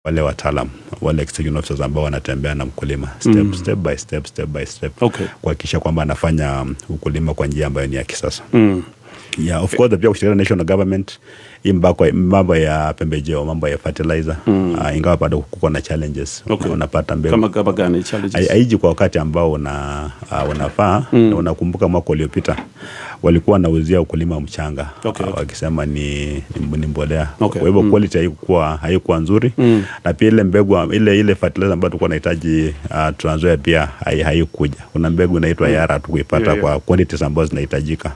Wale wataalam, wale extension officers ambao wanatembea na mkulima step, step by step, step by step, kuhakikisha kwamba anafanya ukulima kwa njia ambayo ni ya kisasa. Yeah, of course pia kushirikiana na national government hii mambo ya pembejeo, mambo ya fertilizer, ingawa bado kuko na challenges. Unapata mbegu Kama gani challenges? Haiji kwa wakati ambao unafaa. Na unakumbuka mwaka uliopita walikuwa wanauzia ukulima mchanga, wakisema ni mbolea. Kwa hivyo quality haikuwa nzuri, na pia ile mbegu, ile fertilizer ambayo tulikuwa tunahitaji Trans Nzoia pia haikuja. Kuna mbegu inaitwa Yara hatukuipata kwa quantities ambazo zinahitajika,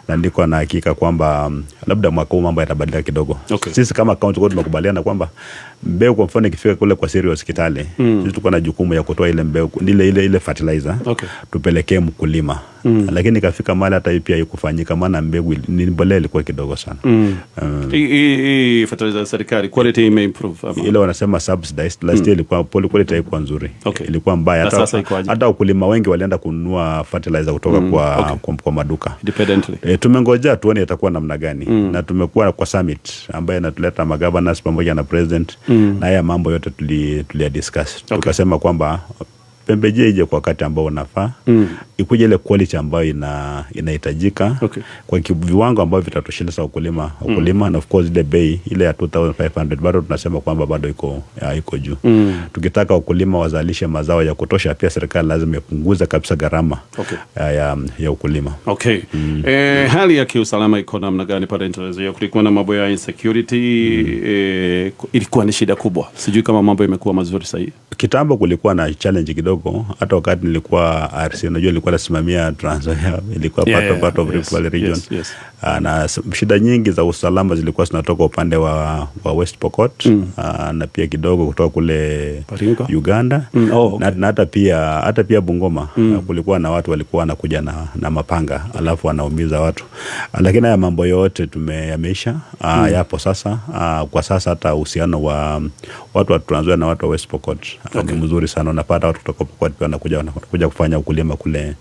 na niko na hakika kwamba labda mwaka huu mambo yatabadilika kidogo. Sisi kama county kwa tumekubaliana kwamba mbegu, kwa mfano, ikifika kule kwa Serious Kitale, sisi tuko na jukumu ya kutoa ile mbegu, ile fertilizer, tupelekee mkulima, lakini ikafika mahali hata hii pia haikufanyika, maana mbegu ni mbolea ilikuwa kidogo sana. Hii fertilizer ya serikali, quality imeimprove ama? Ile wanasema subsidized, last year ilikuwa quality haikuwa nzuri. Ilikuwa mbaya. Na hata, sasa ikoaje? Hata wakulima wengi walienda kununua fertilizer kutoka kwa maduka. Independently. E, tumengojea tuone itakuwa namna gani, na tumekuwa kwa summit ambayo inatuleta magovernors pamoja na president, na haya mambo yote tulia discuss. Tukasema kwamba pembejeo ije kwa wakati ambao unafaa, ikuje ile quality ambayo inahitajika kwa viwango ambavyo vitatosheleza wakulima, na of course ile bei ile ya 2500 bado tunasema kwamba bado iko juu. Tukitaka wakulima wazalishe mazao ya kutosha, pia serikali lazima ipunguze kabisa gharama ya ukulima. Okay. Hali ya kiusalama iko namna gani pale Trans Nzoia? Kulikuwa na mambo ya insecurity, ilikuwa ni shida kubwa. Sijui kama mambo imekuwa mazuri sasa hivi. Kitambo kulikuwa na challenge kidogo, hata wakati nilikuwa RC, unajua nilikuwa nasimamia Trans Nzoia, ilikuwa part of Rift Valley region. Na shida nyingi za usalama zilikuwa zinatoka upande wa West Pokot, na pia kidogo kutoka kule Baringo? Uganda, Oh, okay. na hata pia Bungoma, kulikuwa na watu walikuwa wanakuja na mapanga alafu wanaumiza watu. Lakini haya mambo yote tumeyameisha, yapo sasa. Kwa sasa hata uhusiano wa watu wa Trans Nzoia na watu wa West Pokot ni mzuri sana. Unapata watu kutoka Pokot pia wanakuja kufanya ukulima kule,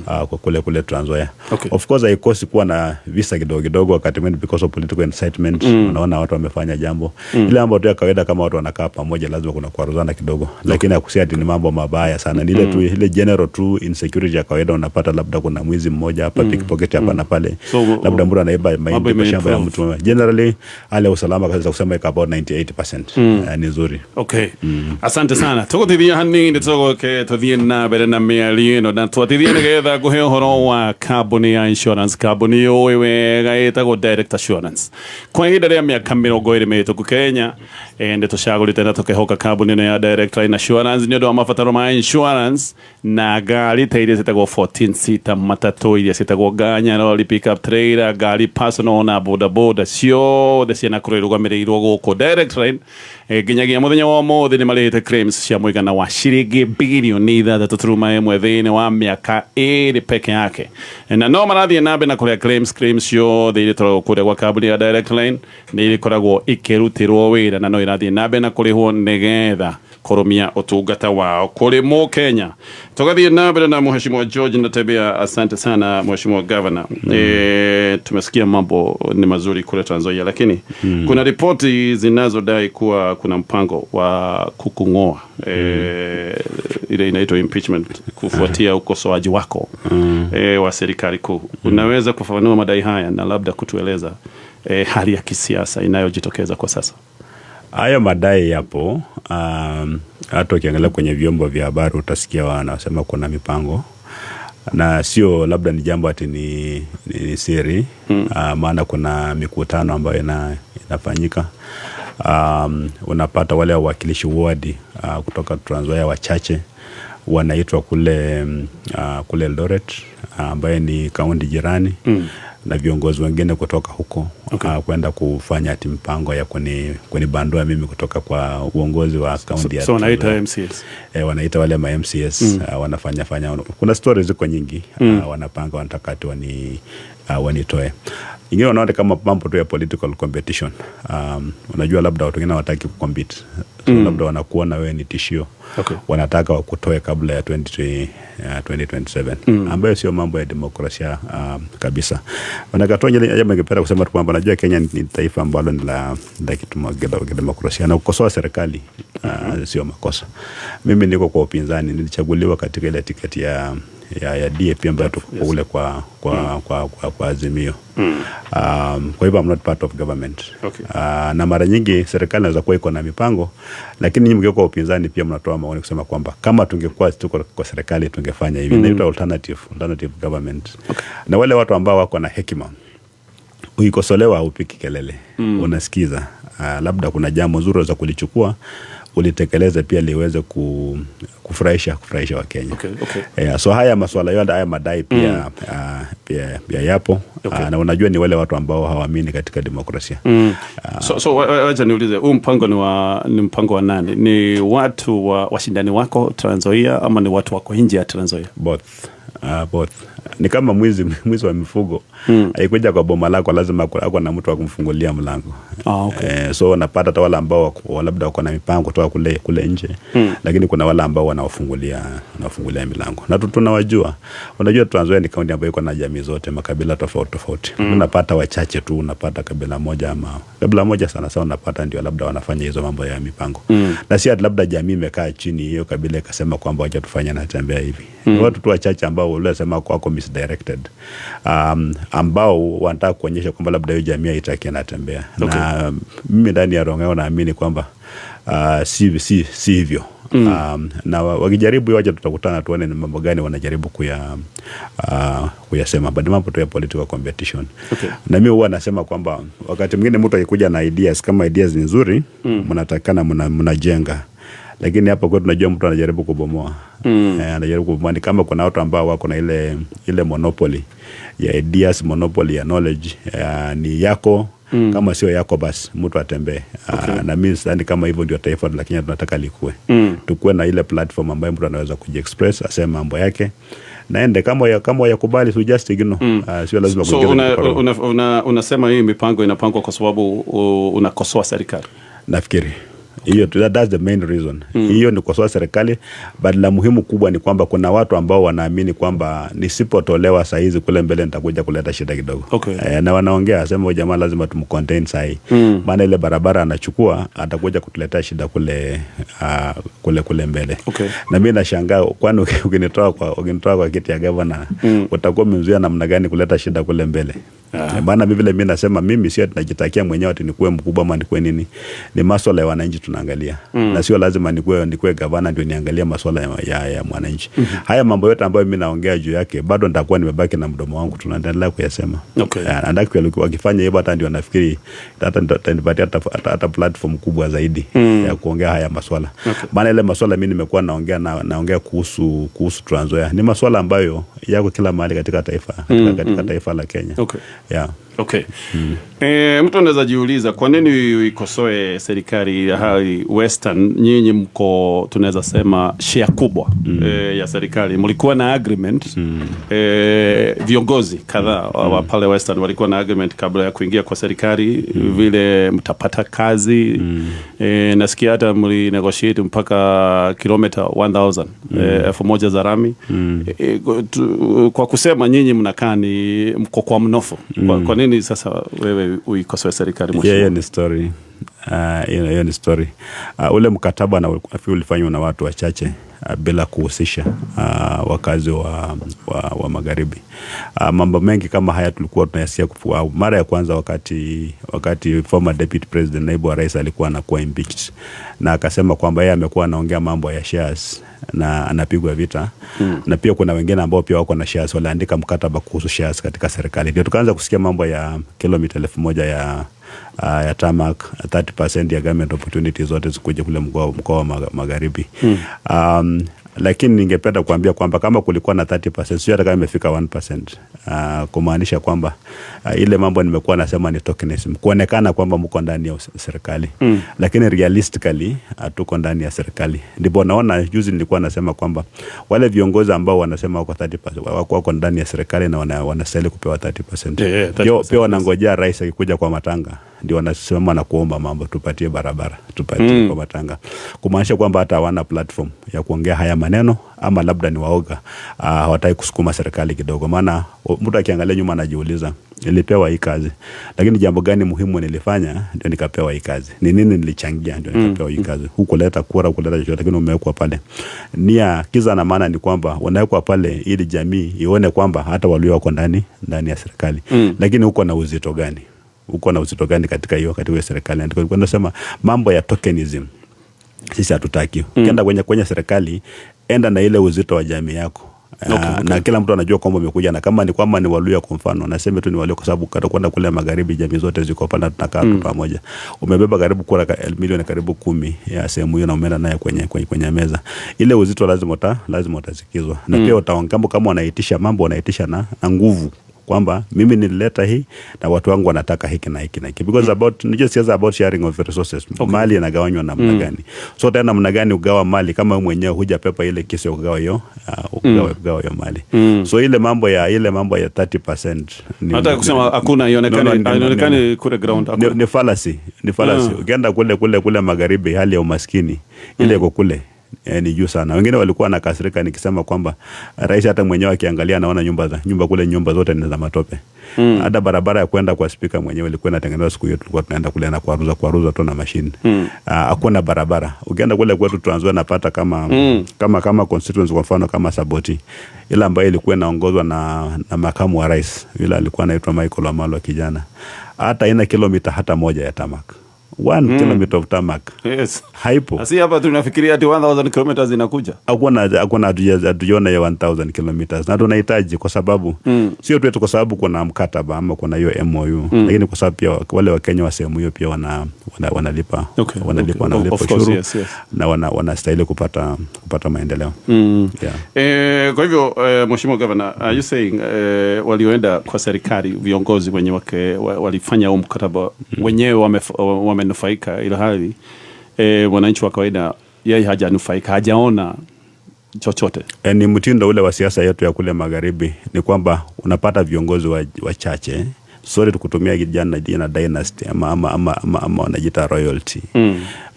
kwa kule Trans Nzoia. Of course haikosi kuwa na visa kidogo kidogo wakati mwingine because of political incitement. Unaona watu wamefanya jambo, ile mambo tu ya kawaida, kama watu wanakaa pamoja lazima kuna kuaruzana kidogo, lakini hakusi ati ni mambo mabaya sana, ni ile tu, ile general tu insecurity ya kawaida. Unapata labda kuna mwizi mmoja hapa, pickpocket hapa na pale, So, labda mtu anaiba mambo mahindi kwa shamba ya imeimprove. mtu. Generally hali ya usalama kabisa kusema iko about 98%, ni nzuri. Okay. Asante sana. Tũgũtithia hanini tũgoke tũthiĩ na mbere na mĩario ĩno na twatithie nĩgetha ngũhe ũhoro wa kambuni ya insurance, kambuni yũĩ wega ĩtagwo Direct Assurance. Kwa ihinda rĩa mĩaka 20 mĩhĩtũku Kenya, nĩ tũcagũrĩte na tũkehoka kambuni ĩno ya Direct Line Assurance nĩ ũndũ wa mabataro ma insurance na ngari ta iria ciĩtagwo 14 seater, matatũ iria ciĩtagwo nganya, lorry, pickup, trailer, ngari personal na boda boda, ciothe cianakorwo irũgamĩrĩirwo gũkũ Direct Line. Nginyagia mũthenya wa ũmũthĩ nĩ marĩhĩte claims cia mũigana wa ciringi 6.6 bilioni thĩinĩ wa mĩaka 2 peke yake, na no marathiĩ na mbere na kũrĩa claims. Claims ciothe iria ikoragwo kũrĩa gwa kambuni ya Direct Line nĩ ĩkoragwo ikĩrutĩrwo wĩra na no irathiĩ na mbere na kũrĩhwo nĩgetha kũrũmia ũtungata wao kũrĩ mũkenya. Tũgathiĩ na mbere na Mheshimiwa George Natembeya. Asante sana, Mheshimiwa Governor. Tumesikia mambo ni mazuri kule Trans Nzoia, lakini kuna ripoti zinazodai kuwa kuna mpango wa kukung'oa, ile inaitwa impeachment, kufuatia ukosoaji wako wa serikali kuu. Unaweza kufafanua madai haya na labda kutueleza hali ya kisiasa inayojitokeza kwa sasa? Hayo madai yapo. Hata ukiangalia kwenye vyombo vya habari utasikia wanasema kuna mipango, na sio labda ni jambo ati ni siri, maana kuna mikutano ambayo inafanyika. Unapata wale wawakilishi wadi kutoka Trans Nzoia wachache wanaitwa kule Eldoret, ambaye ni kaunti jirani, na viongozi wengine kutoka huko, kwenda kufanya ati mpango ya kunibandua mimi kutoka kwa uongozi wa kaunti ya So wanaita Trans Nzoia. MCAs. Wanaita wale ma MCAs, wanafanya fanya, kuna stories ziko nyingi, wanapanga, wanataka ati wanitoe. Ingine wanaona kama mambo tu ya political competition. Unajua labda watu wengine hawataki kucompete. So labda wanakuona wewe ni tishio. Wanataka wakutoe kabla ya 2027, ambayo sio mambo ya demokrasia kabisa. Wanakatoa jambo ningependa kusema tu kwamba najua Kenya ni taifa ambalo ni la kidemokrasia, na kukosoa serikali sio makosa. Mimi niko kwa upinzani, nilichaguliwa katika ile tiketi ya DAP ambayo tuko kule kwa Azimio. Kwa hivyo I'm not part of government. Na mara nyingi serikali inaweza kuwa iko na mipango, lakini nyinyi mkiwa kwa upinzani pia mnatoa maoni kusema kwamba kama tungekuwa tuko kwa serikali tungefanya hivi. Inaitwa alternative government. Na wale watu ambao wako na hekima, ukikosolewa hupiki kelele, unasikiza. Labda kuna jambo zuri za kulichukua ulitekeleze pia liweze kufurahisha Wakenya. So haya masuala yote, haya madai pia pia yapo. Na unajua ni wale watu ambao hawaamini katika demokrasia. So wacha niulize, huu mpango ni mpango wa nani? Ni watu wa washindani wako Trans Nzoia ama ni watu wako nje ya Trans Nzoia? Both. Both. Ni kama mwizi wa mifugo. Haikuja kwa boma lako lazima ako na mtu wa kumfungulia mlango. So unapata hata wale ambao labda wako na mipango kutoka kule nje, lakini kuna wale ambao wanaofungulia milango. Na tunawajua. Unajua Trans Nzoia ni kaunti ambayo iko na jamii zote, makabila tofauti tofauti. Unapata wachache tu, unapata kabila moja ama kabila moja sana sana unapata ndio labda wanafanya hizo mambo ya mipango. Na si labda jamii imekaa chini hiyo kabila ikasema kwamba wacha tufanye na tembea hivi. Watu tu wachache ambao walisema wako misdirected, ambao wanataka kuonyesha kwamba labda hiyo jamii haitaki anatembea. Na mimi ndani ya roho yangu naamini kwamba si hivyo. Na wakijaribu waje tutakutana tuone ni mambo gani wanajaribu kuyasema, but mambo tu ya political competition. Na mimi huwa nasema kwamba wakati mwingine mtu akikuja na ideas, kama ideas ni nzuri, mnatakana mnajenga. Lakini hapo kwetu tunajua mtu anajaribu kubomoa. Anajaribu kubomoa. Ni kama kuna watu ambao wako na ile monopoly ya ideas, monopoly ya knowledge, ni yako. Kama sio yako basi mtu atembee. Na mimi sidhani kama hivyo ndio taifa la Kenya tunataka likue. Tukue na ile platform ambayo mtu anaweza kujiexpress, aseme mambo yake naende, kama yakubali so just ignore. Sio lazima kuingiza. So unasema hii mipango inapangwa kwa sababu unakosoa serikali? Nafikiri hiyo that's the main reason. Hiyo ni kukosoa serikali, but la muhimu kubwa ni kwamba kuna watu ambao wanaamini kwamba nisipotolewa saa hizi kule mbele nitakuja kuleta shida kidogo. Na wanaongea sema jamaa lazima tumcontain saa hii. Maana ile barabara anachukua atakuja kutuletea shida kule kule mbele. Na mimi nashangaa, kwani ukinitoa kwa kiti ya governor utakuwa umemzuia namna gani kuleta shida kule mbele? Maana mimi vile mimi nasema, mimi sio tunajitakia mwenyewe ati nikuwe mkubwa ama nikuwe nini. Ni masuala ya wananchi tunaangalia. Na sio lazima nikuwe gavana ndio niangalie masuala ya mwananchi. Haya mambo yote ambayo mimi naongea juu yake bado nitakuwa nimebaki na mdomo wangu, tunaendelea kuyasema. Na wakifanya hivyo hata ndio nafikiri hata nitanipatia hata platform kubwa zaidi ya kuongea haya masuala. Maana ile masuala mimi nimekuwa naongea kuhusu Trans Nzoia ni masuala ambayo yako kila mahali katika taifa, katika taifa la Kenya. Yeah. Mtu anaweza jiuliza kwa nini uikosoe serikali ya hali Western? Nyinyi mko tunaweza sema share kubwa ya serikali. Mlikuwa na agreement, viongozi kadhaa wa pale Western walikuwa na agreement kabla ya kuingia kwa serikali, vile mtapata kazi. Nasikia hata mlinegotiate mpaka kilomita 1000 1000 za rami. Kwa kusema nyinyi mnakaa ni mko kwa mnofu. Kwa nini sasa wewe uikosoe serikali mheshimiwa? Hiyo ni story. Hiyo ni story. Ule mkataba na ulifanywa na watu wachache bila kuhusisha wakazi wa magharibi. Mambo mengi kama haya tulikuwa tunayasikia mara ya kwanza wakati former deputy president, naibu wa rais, alikuwa anakuwa impeached, na akasema kwamba yeye amekuwa anaongea mambo ya shares na anapigwa vita. Na pia kuna wengine ambao pia wako na shares, waliandika mkataba kuhusu shares katika serikali. Ndio tukaanza kusikia mambo ya kilomita 1000 ya tarmac, 30% ya government opportunities zote zikuje kule mkoa wa magharibi. Lakini ningependa kuambia kwamba kama kulikuwa na 30%, sio hata kama imefika 1%, kumaanisha kwamba ile mambo nimekuwa nasema ni tokenism, kuonekana kwamba mko ndani ya serikali, lakini realistically hatuko ndani ya serikali. Ndipo naona juzi nilikuwa nasema kwamba wale viongozi ambao wanasema wako 30%, wako ndani ya serikali na wanastahili kupewa 30%. Yeah, 30%. Pia wanangojea rais akikuja kwa matanga ndio wanasimama na kuomba mambo, tupatie barabara, tupatie kwa matanga, kumaanisha kwamba hata hawana platform ya kuongea haya maneno, ama labda ni waoga, hawataki kusukuma serikali kidogo. Maana mtu akiangalia nyuma anajiuliza, nilipewa hii kazi, lakini jambo gani muhimu nilifanya ndio nikapewa hii kazi? Ni nini nilichangia ndio nikapewa hii kazi? Hukuleta kura, hukuleta chochote, lakini umewekwa pale. Nia kiza na maana ni kwamba unawekwa pale ili jamii ione kwamba hata walio wako ndani ya serikali. Lakini uko na uzito gani? Uko na uzito gani katika hiyo serikali? Ndio nasema mambo ya tokenism sisi hatutaki. Ukienda kwenye serikali, enda na ile uzito wa jamii yako. Okay. Na kila mtu anajua kwamba umekuja, na kama ni kwamba ni Waluya kwa mfano, nasema tu ni Waluya kwa sababu kwenda kule magharibi jamii zote ziko pale, tunakaa pamoja. Umebeba karibu kura milioni karibu 10 ya sehemu hiyo na umeenda naye kwenye meza. Ile uzito lazima utasikizwa. Na pia utaongea kama wanaitisha mambo, wanaitisha na nguvu kwamba mimi nilileta hii na watu wangu wanataka hiki na hiki na hiki, because about ni just about sharing of resources. Okay. Mali inagawanywa namna gani? So tena namna gani ugawa mali kama wewe mwenyewe hujapepa ile kesi ya kugawa hiyo ugawa hiyo mali. So ile mambo ya 30% ni hata kusema hakuna ionekane kule ground hakuna. Ni fallacy, ni fallacy. Ukienda kule magharibi hali ya umaskini ile iko kule ni juu sana. Wengine walikuwa nakasirika nikisema kwamba rais hata mwenyewe akiangalia anaona nyumba kule nyumba zote ni za matope. Hata barabara ya kwenda kwa speaker mwenyewe ilikuwa inatengenezwa siku hiyo tulikuwa tunaenda kule na kuaruza tu na mashine. Hakuna barabara. Ukienda kule kwetu Trans Nzoia napata kama constituency kwa mfano kama Saboti, ile ambayo ilikuwa inaongozwa na makamu wa rais, yule alikuwa anaitwa Michael Wamalwa kijana. Hata ina kilomita hata moja ya tarmac. 1 kilometer of tarmac. Yes. Haipo. Asi hapa tunafikiria ati 1000 kilometers inakuja. Hakuna hatujaona hiyo 1000 kilometers. Na tunahitaji kwa sababu sio tu kwa sababu kuna mkataba ama kuna hiyo MOU, lakini kwa sababu pia wale wa Kenya wa sehemu hiyo pia wanalipa wanalipa ushuru. Yes. Na wanastahili kupata maendeleo. Yeah. Kwa hivyo Mheshimiwa Governor, are you saying walioenda kwa serikali viongozi wenye walifanya huo mkataba wenyewe wamenufaika, ila hali wananchi wa kawaida yeye hajanufaika, hajaona chochote? Ni mtindo ule wa siasa yetu ya kule magharibi, ni kwamba unapata viongozi wachache, sorry tukutumia jina dynasty ama wanajiita royalty,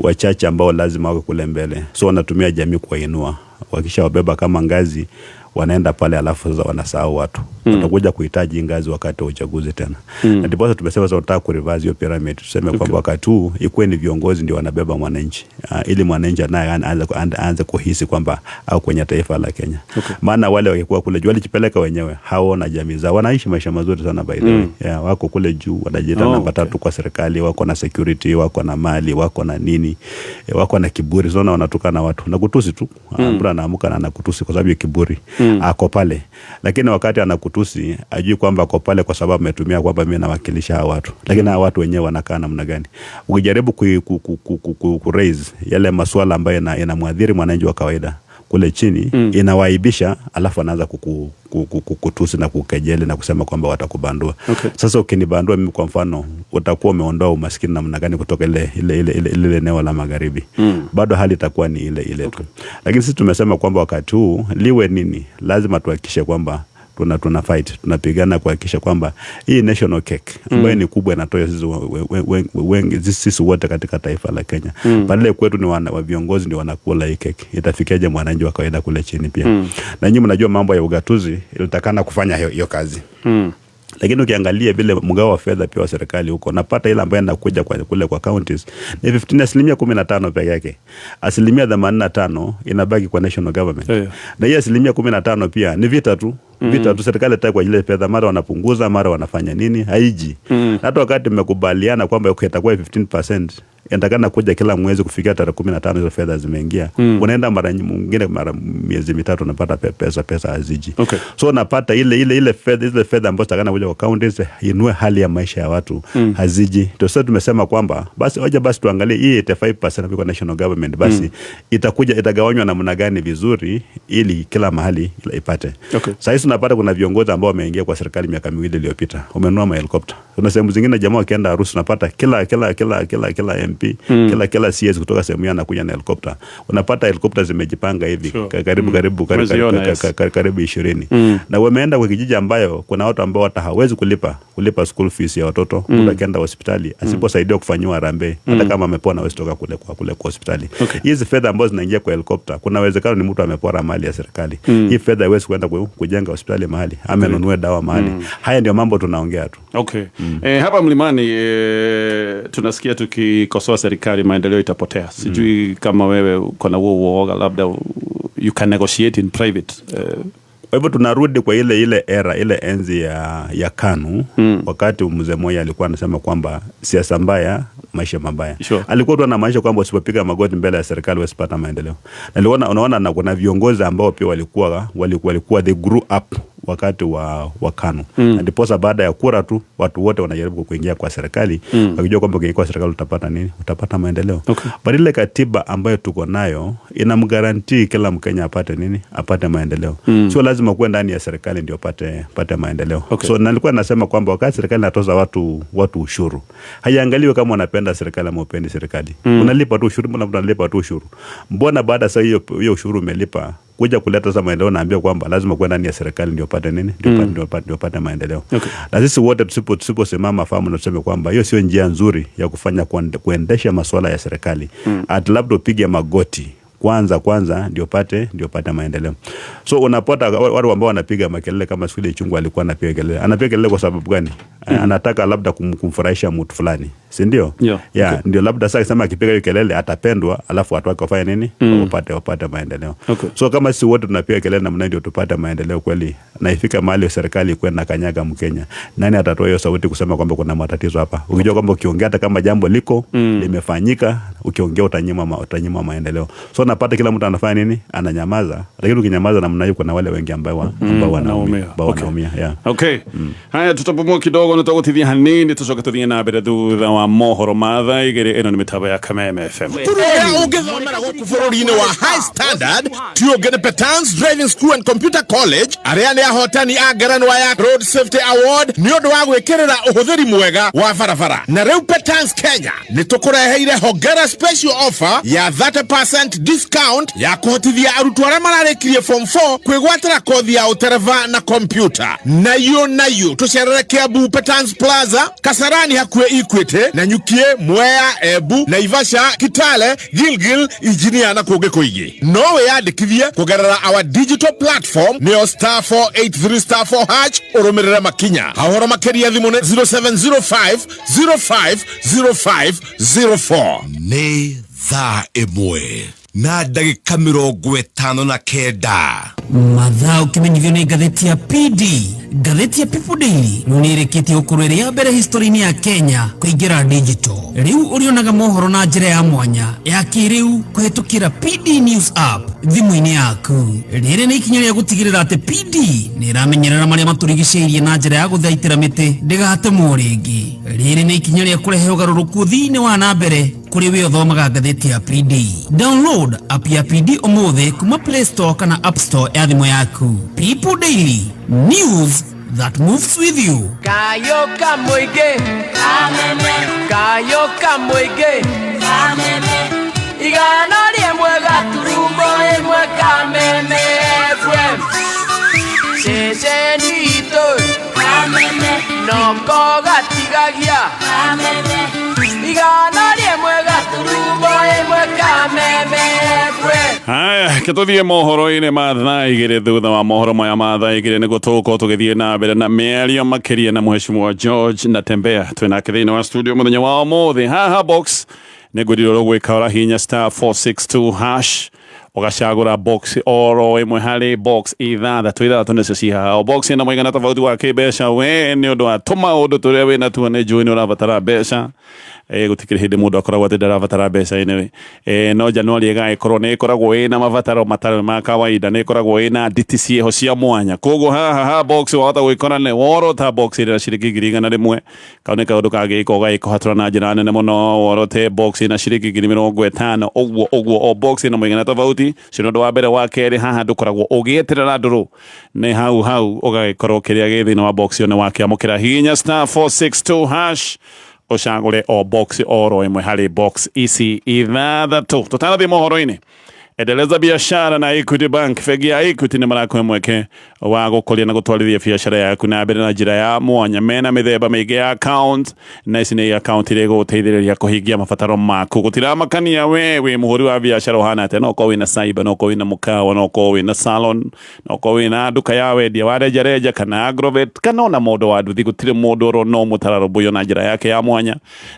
wachache ambao lazima wako kule mbele, so wanatumia jamii kuwainua, wakishawabeba kama ngazi wanaenda pale, alafu sasa wanasahau watu. Watakuja kuhitaji ngazi wakati wa uchaguzi tena. Na ndipo sasa tumesema sasa tunataka kureverse hiyo pyramid, tuseme kwamba wakati huu ikuwe ni viongozi ndio wanabeba mwananchi, ili mwananchi naye aanze kuhisi kwamba au kwenye taifa la Kenya. Maana wale wakikuwa kule juu walijipeleka wenyewe, hao na jamii zao wanaishi maisha mazuri sana by the way. Yeah, wako kule juu wanajiita namba 3 kwa serikali, wako na security, wako na mali, wako na nini, wako na kiburi sana, wanatukana watu na kutusi tu. Mtu anaamka na anakutusi kwa sababu ya kiburi. Ako pale, lakini wakati anakutusi ajui kwamba ako pale kwa sababu ametumia kwamba mimi nawakilisha hawa watu, lakini hawa watu wenyewe wanakaa namna gani? Ukijaribu ku raise yale masuala ambayo yanamwadhiri mwananchi wa kawaida kule chini, inawaibisha, alafu anaanza kukutusi na kukejeli na kusema kwamba watakubandua. Sasa ukinibandua mimi kwa mfano, utakuwa umeondoa umaskini namna gani kutoka ile eneo la magharibi? Bado hali itakuwa ni ile ile tu. Lakini sisi tumesema kwamba wakati huu liwe nini, lazima tuhakikishe kwamba tuna fight, tunapigana kuhakikisha kwamba hii national cake ambayo ni kubwa inatoa sisi wengi, sisi wote katika taifa la Kenya. Pale kwetu ni viongozi ndio wanakula hii cake, itafikiaje mwananchi wa kawaida kule chini pia? Na nyinyi mnajua mambo ya ugatuzi ilitakana kufanya hiyo kazi. Lakini ukiangalia vile mgao wa fedha pia wa serikali huko, napata ile ambayo inakuja kwa kule kwa counties ni 15% peke yake. 85% inabaki kwa national government. Yeah. Na hiyo 15% pia ni vita tu. Vita tu, serikali itaka kwa ile fedha, mara wanapunguza, mara wanafanya nini, haiji. Hata wakati mmekubaliana kwamba itakuwa 15%, Inatakana kuja kila mwezi kufikia tarehe 15 hizo fedha zimeingia. Unaenda mara nyingine mara miezi mitatu unapata pesa haziji. Okay. So unapata ile fedha, ile fedha ambazo zitakana kuja kwa counties inue hali ya maisha ya watu haziji. Ndio sasa tumesema kwamba basi hoja basi tuangalie hii 85% kwa national government basi itakuja itagawanywa namna gani vizuri ili kila mahali ipate. Okay. Sasa hivi tunapata kuna viongozi ambao wameingia kwa serikali miaka miwili iliyopita. Wamenunua mahelikopta. Kuna sehemu zingine jamaa wakienda harusi unapata kila MP, kila CS kutoka sehemu hiyo anakuja na helikopta. Unapata helikopta zimejipanga hivi, sure. Karibu 20. Na wameenda kwa kijiji ambayo kuna watu ambao hata hawezi kulipa school fees ya watoto. Mtu akienda hospitali asiposaidiwa kufanyiwa harambee, hata kama amepona hawezi toka kule kwa hospitali. Hizi fedha ambazo zinaingia kwa helikopta, kuna uwezekano ni mtu amepora mali ya serikali. Hii fedha haiwezi kwenda kujenga hospitali mahali, amenunua dawa mahali. Haya ndio mambo tunaongea tu. Okay. Hapa Mlimani tunasikia tukikosoa serikali maendeleo itapotea. Sijui kama wewe uko na huo uoga, labda you can negotiate in private. Kwa hivyo tunarudi kwa ile era, ile enzi ya KANU, wakati Mzee Moi alikuwa anasema kwamba siasa mbaya maisha mabaya. Sure. Alikuwa tu anamaanisha kwamba usipopiga magoti mbele ya serikali usipata maendeleo. Na niliona unaona na kuna viongozi ambao pia walikuwa they grew up wakati wa KANU. Na ndiposa baada ya kura tu watu wote wanajaribu kuingia kwa serikali, wakijua kwamba ukiingia kwa serikali utapata nini? Utapata maendeleo. Okay. But ile katiba ambayo tuko nayo inamgarantii kila Mkenya apate nini? Apate maendeleo. Sio lazima kuwe ndani ya serikali ndio apate maendeleo. Okay. So nilikuwa nasema kwamba wakati serikali inatoza watu ushuru, haiangaliwi kama wanapenda serikali ama upendi serikali. Unalipa tu ushuru, mbona unalipa tu ushuru? Mbona baada sasa hiyo ushuru umelipa kuja kuleta sasa maendeleo, naambia kwamba lazima kuwe ndani ya serikali ndio upate nini? Ndio upate maendeleo. Okay. Na sisi wote tusiposimama fahamu na tuseme kwamba hiyo sio njia nzuri ya kufanya kuendesha masuala ya serikali. At labda upige magoti kwanza ndio upate maendeleo. So unapata watu ambao wanapiga makelele kama siku ile Ichung'wah alikuwa anapiga kelele. Anapiga kelele kwa sababu gani? Anataka labda kumfurahisha mtu fulani, si ndio? Yeah. Yeah, okay. Ndio labda sasa kama akipiga hiyo kelele atapendwa, alafu watu wake wafanye nini? Wapate maendeleo. Okay. So kama sisi wote tunapiga kelele namna ndio tupate maendeleo kweli, na ifika mahali serikali kwenda kanyaga Mkenya, nani atatoa hiyo sauti kusema kwamba kuna matatizo hapa? Ukijua kwamba ukiongea hata kama jambo liko limefanyika, ukiongea utanyima maendeleo. So napata kila mtu anafanya nini? Ananyamaza. Lakini ukinyamaza namna hiyo kuna wale wengi ambao wanaumia. Okay. Yeah. Okay. Haya, tutapumua kidogo na tugutithia hanini tucoke tuthie na mbere thutha wa mohoro ma thaa igĩrĩ. Ĩno nĩ mĩtambo ya Kameme FM. Ũrĩa ũngĩthomera gũkũ bũrũri-inĩ wa High Standard ti ũngĩ nĩ Petans Driving School and Computer College, arĩa nĩ ahotani a ngerenwa ya Road Safety Award nĩ ũndũ wa gwĩkĩrĩra ũhũthĩri mwega wa barabara. Na rĩu Petans Kenya nĩ tũkũreheire hongera special offer ya 30% discount ya kũhotithia arutwo arĩa mararĩkirie form 4 kwĩgwatĩra kothi ya ũtereba na kompyuta. Nayo tũcerere Kiambu Petans Plaza, Kasarani hakuhĩ Equity, na Nyukie, Mwea, Embu, Naivasha, Kitale, Gilgil, Engineer na kũngĩ kũingĩ. No wĩyandĩkithie kũgerera our digital platform nĩyo *483 *4# ũrũmĩrĩre makinya. Ũhoro makĩria thimũ nĩ 0705 05 05 04. Nĩ thaa 1 na ndagĩka 59. Mathaa ũkĩmenyithio nĩ ngathĩti ya PD. Ngathĩti ya People Daily rĩu nĩ ĩrĩkĩtie gũkorwo ĩrĩ ya mbere history-inĩ ya Kenya kũingĩra digital. Rĩu ũrĩonaga mohoro na njĩra ya mwanya ya kĩrĩu kũhetũkĩra PD News app thimũ-inĩ yaku. Rĩrĩ nĩ ikinya rĩa gũtigĩrĩra atĩ PD nĩ ĩramenyerera marĩa matũrigicĩirie na njĩra ya gũthaitĩra mĩtĩ ndĩgatemwo rĩngĩ. Rĩrĩ nĩ ikinya rĩa kũrehe ũgarũrũku thĩinĩ wa na mbere kũrĩ we ũthomaga ngathĩti ya PD. Download app ya PD ũmũthĩ kuma Play Store kana App Store ya thimũ yaku. People Daily, news that moves with you. Kayoka Muige, Kayoka Muige, Igana rimwe gaturumbo rimwe Kameme FM. Ceceni itũ, noko gatigagia, Igana rimwe gaturumbo rimwe Kameme FM. Haya, kituthie mohoro-inĩ ma thaa igĩrĩ. Thutha wa mohoro maya ma thaa igĩrĩ nĩguo tũgũkorwo tũgĩthiĩ na mbere na mĩario makĩria na Mheshimiwa George Natembeya. Twĩnake thĩinĩ wa studio mũthenya wa ũmũthĩ. Haha box nĩngwĩrire ũrĩa ũgwĩka, ũrahihinya *462# ũgacagũra box oro ĩmwe harĩ box ithathatũ nĩcio ci haha. O box ĩna mũigana tofauti wa kĩmbeca. We nĩ ũndũ wa tũmaũndũ tũrĩa wĩna tuo nĩ njũĩ nĩ ũrabatara mbeca, Gutikiri hindi mundu akoragwo ati ndarabatara mbeca anyway. No Januari ĩgagĩkorwo nĩ ĩkoragwo ĩna mabataro matarĩ ma kawaida, nĩ ĩkoragwo ĩna nditi ciĩho cia mwanya. Koguo haha ha box wahota gwĩkora nĩ worota box ĩrĩa ciringi 100,000. Kau nĩ kaũndũ kangĩka ũgagĩkũhatũra na njĩra nene mũno. Worote box ĩna ciringi 50,000 ũguo ũguo, o box ĩna mũigana tofauti. Ũcio nĩ ũndũ wa mbere. Wa kerĩ, haha ndũkoragwo ũgĩeterera ndũrũ, nĩ hau hau ũgagĩkorwo kĩrĩa gĩ thĩinĩ wa box ĩyo nĩ wakĩamũkĩra. Hihinya star 462 hash ũcagũre o box oro ĩmwe harĩ box ici ithathatũ. Tũtanathiĩ mohoro-inĩ, endeleza biashara na Equity Bank. Bengi ya Equity nĩ marakũhe mweke wa gũkũria na gũtwarithia biashara yaku na mbere na njĩra ya mwanya. Mena mĩthemba mĩingĩ ya account, na ici nĩ account iria igũgũteithĩrĩria kũhingia mabataro maku. Gũtiramakania we wĩ mũhũri wa biashara ũhana atĩa, no ũkorwo wĩna cyber, no ũkorwo wĩna mũkawa, no ũkorwo wĩna salon, no ũkorwo wĩna nduka ya wendia wa rejareja kana agrovet, kana ona mũndũ wa nduthi. Gũtirĩ mũndũ oro no mũtararũmbũiyo na njĩra yake ya mwanya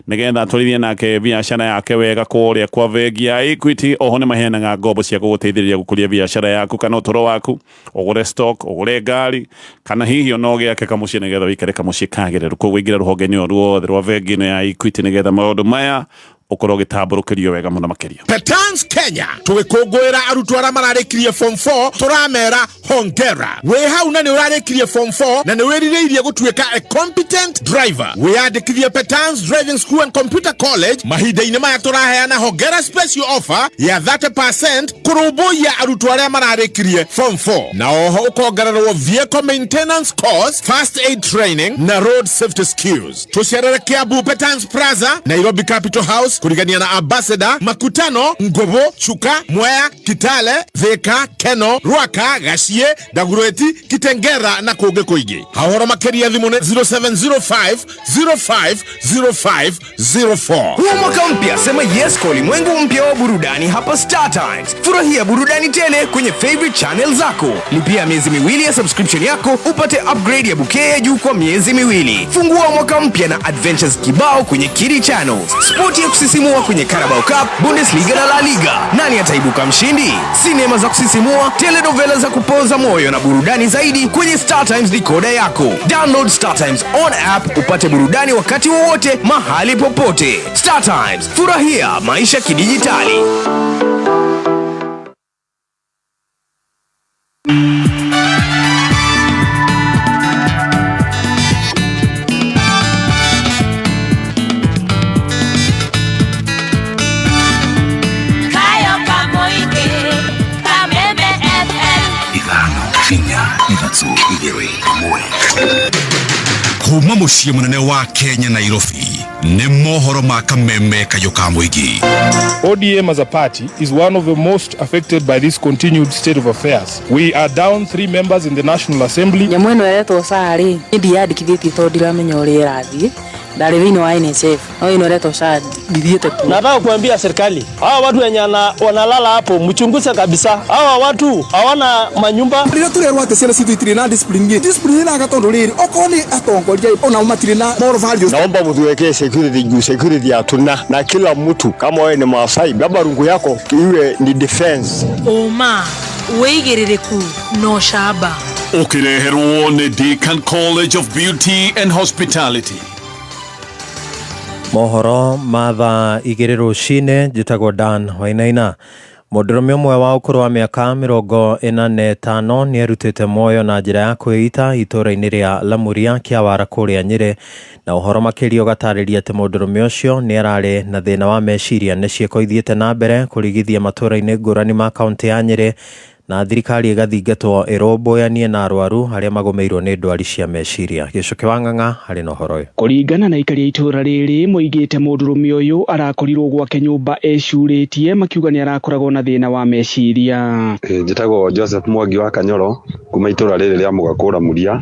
nĩgetha atwarithie nake biashara yake wega kũrĩa kwa bengi ya Equity. Oho nĩ maheanaga ngombo cia gũgũteithĩrĩria gũkũria biashara yaku kana ũtũro waku, ũgũre stock, ũgũre ngari, kana hihi ona ũgĩake kamũciĩ nĩgetha ũikare kamũciĩ kagĩrĩru. Koguo ingĩra rũhonge-inĩ o ruothe rwa bengi ĩno ya Equity nĩgetha maũndũ maya ũkorwo ũgĩtambũrũkĩrio wega mũno makĩria. Petans Kenya tũgĩkũngũĩra arutwo arĩa mararĩkirie form 4, tũramera hongera. Wĩ hau na nĩ ũrarĩkirie form 4 na nĩ wĩrirĩirie gũtuĩka a competent driver, wĩyandĩkithie Petans Driving School and Computer College. Mahinda-inĩ maya tũraheana hongera special offer ya 30% kũrũmbũiya arutwo arĩa mararĩkirie form 4, na oho ũkongererwo vehicle maintenance course, first aid training na road safety skills. Tũcerere Kiambu Petans Plaza, Nairobi Capital House, kurigania na Ambassador, Makutano, Ngobo, Chuka, Mwea, Kitale, Thika, Keno, Ruaka, Gachie, Dagoretti, Kitengera na kũngĩ kũingĩ. Hahoro makĩria thimũ nĩ 0705 05 05 04. Huu mwaka mpya, sema yes kwa ulimwengu mpya wa burudani hapa Star Times. Furahia burudani tele kwenye favorite channel zako. Lipia miezi miwili ya subscription yako upate upgrade ya bouquet ya juu kwa miezi miwili. Fungua mwaka mpya na adventures kibao kwenye Kidi Channels. Sport ya kusisimua kwenye Carabao Cup, Bundesliga na La Liga. Nani ataibuka mshindi? Sinema za kusisimua, telenovela za kupoza moyo na burudani zaidi kwenye Star Times decoder yako. Download Star Times on app upate burudani wakati wowote mahali popote. Star Times, furahia maisha kidijitali. Kayo Kamoike, Kameme FM. Ithano inya ithatũ igĩrĩ ĩmwe. Kuma mũciĩ mũnene wa Kenya Nairobi, nĩ mohoro ma Kameme Kayũ ka mũingĩ. ODM as a party is one of the most affected by this continued state of affairs. We are down 3 members in the National Assembly. Nyamũ ĩno ĩretwo SHA rĩ, niĩ ndiyandĩkithĩtie tondũ ndiramenya ũrĩa ĩrathiĩ. Ndarĩ thĩinĩ wa NHIF, no ĩno ĩretwo SHA ndithiĩte kuo. Nataka kuambia serikali, hawa watu wenye wanalala hapo mchunguze kabisa. Hawa watu hawana manyumba. Rĩrĩa tũrerwo atĩ ciana citũ itirĩ na discipline, discipline ĩraga tondũ rĩrĩ okorwo nĩ atongoria ona matirĩ na moral values. Naomba mtuwekee security juu security hatuna, na kila mtu kama wewe ni Maasai baba rungu yako iwe ni defense. Ũma wĩigĩrĩrĩku na ũcamba. Ũkĩreherwo nĩ Deakin College of Beauty and Hospitality. Mohoro ma thaa igĩrĩ rũcinĩ, njĩtagwo Dan Wainaina. Mũndũrũme ũmwe wa ũkũrũ wa mĩaka 45 nĩ erutĩte muoyo na njĩra ya kwĩita itũũra-inĩ rĩa Lamuria Kĩawara kũrĩa Nyĩrĩ, na ũhoro makĩria ũgatarĩria atĩ mũndũrũme ũcio nĩ ararĩ na thĩna wa meciria. Nĩ ciĩko ithiĩte na mbere kũrigithia matũũra-inĩ ngũrani ma kaũntĩ ya Nyĩrĩ, na thirikari ĩgathingatwo ĩrũmbũyanie na arwaru arĩa magũmĩirwo nĩ ndwari cia meciria. Gĩcũkĩ wa Ng'ang'a harĩ na ũhoro ũyũ. Kũringana na aikari a itũũra rĩrĩ moigĩte mũndũrũme ũyũ arakorirwo gwake nyũmba ecurĩtie, makiuga nĩ arakoragwo na thĩna wa meciria. Njĩtagwo Joseph Mwangi wa Kanyoro kuma itũũra rĩrĩ rĩa Mũgakũra Mũria,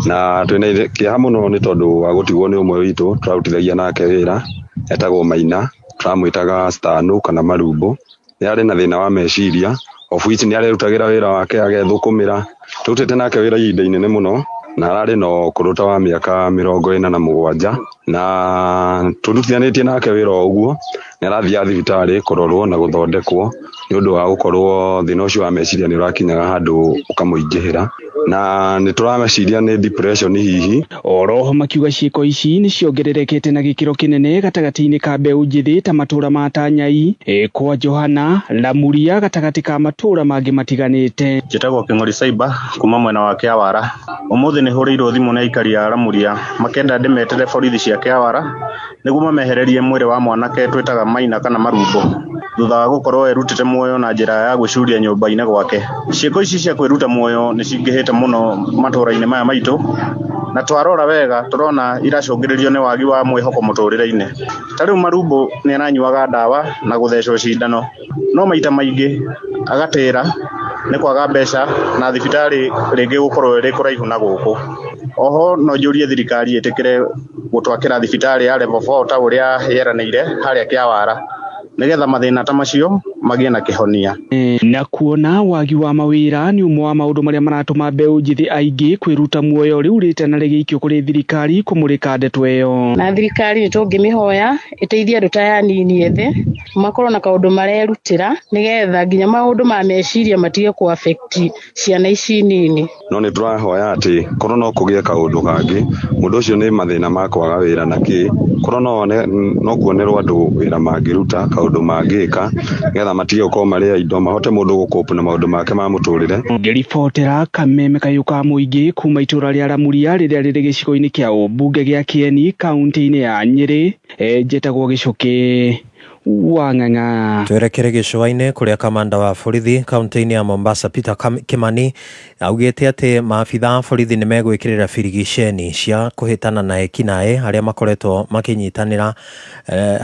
na twĩna kĩeha mũno nĩ tondũ wa gũtigwo nĩ ũmwe witũ tũrarutithagia nake wĩra, etagwo Maina, tũramwĩtaga Stano kana Marumbo. Nĩ arĩ na thĩna wa meciria, of which nĩ arerutagĩra wĩra wake agethũkũmĩra. Tũrutĩte nake wĩra ihinda inene mũno, na ararĩ na ũkũrũ ta wa mĩaka 47, na tũrutithanĩtie nake wĩra o ũguo. Nĩ arathiaga thibitarĩ kũrorwo na gũthondekwo nĩ ũndũ wa gũkorwo thĩna ũcio wa meciria nĩ ũrakinyaga handũ ũkamũingĩhĩra. Na nĩ tũrameciria nĩ depression hihi. Oroho makiuga ciĩko ici nĩ ciongererekete na gĩkĩro kĩnene gatagatĩ-inĩ ka mbeũ njĩthĩ ta matũra ma Tanyai, kwa Johana, Lamuria gatagatĩ ka matũra mangĩ matiganĩte. Njĩtagwo Kĩng'ori Cyber kuma mwena wa Kĩawara. Ũmũthĩ nĩ hũrĩirwo thimũ nĩ aikari a Lamuria makenda ndĩmetere borithi cia Kĩawara nĩguo mamehererie mwĩrĩ wa mwanake twĩtaga Maina kana Marumbo thutha wa gũkorwo erutĩte muoyo na njĩra ya gwĩcuria nyũmba-inĩ gwake. Ciĩko ici cia kwĩruta muoyo nĩ cingĩhĩte mũno matũra-inĩ maya maitũ, na twarora wega tũrona iracũngĩrĩrio nĩ wagi wa mwĩhoko mũtũrĩre-inĩ. Ta rĩu Marumbo nĩ aranyuaga ndawa na gũthecwo cindano, no maita maingĩ agatĩra nĩ kwaga mbeca na thibitarĩ rĩngĩ gũkorwo ĩrĩ kũraihu na gũkũ. Oho no njũrie thirikari ĩtĩkĩre gũtwakĩra thibitarĩ ya level 4 ta ũrĩa yeranĩire harĩa Kĩawara, nĩgetha mathĩna ta macio magĩe na kĩhonia. Na kuona wagi wa mawĩra nĩ ũmwe wa maũndũ marĩa maratũma mbeũ njĩthĩ aingĩ kwĩruta muoyo, rĩu rĩtana rĩgĩikio kũrĩ thirikari kũmũrĩka ndeto ĩyo. Na thirikari nĩ tũngĩmĩhoya ĩteithie andũ ta aya anini ethĩ makorwo na kaũndũ marerutĩra nĩgetha nginya maũndũ ma meciria matige kũ affect ciana ici nini. No nĩ tũrahoya atĩ korwo no kũgĩe kaũndũ kangĩ, mũndũ ũcio nĩ mathĩna ma kwaga wĩra na kĩ, korwo no kuonerwo andũ wĩra mangĩruta, kaũndũ mangĩka nĩgetha matige gũkorwo marĩ indo, mahote mũndũ gũkope na maũndũ make ma mũtũrĩre. Ngĩribotera Kameme Kayũ ka Mũingĩ kuma itũra rĩa Lamuria rĩrĩa rĩrĩ gĩcigo-inĩ kĩa ũmbunge gĩa Kĩeni kaunti-inĩ ya Nyĩrĩ, njĩtagwo Gĩcũkĩ wa Ng'ang'a. Twerekere gĩcũa-inĩ kũrĩa kamanda wa borithi kaunti-inĩ ya Mombasa Peter Kimani augĩte atĩ maabitha a borithi nĩ megwĩkĩrĩra birigiceni cia kũhĩtana na ekinaĩ arĩa makoretwo makĩnyitanĩra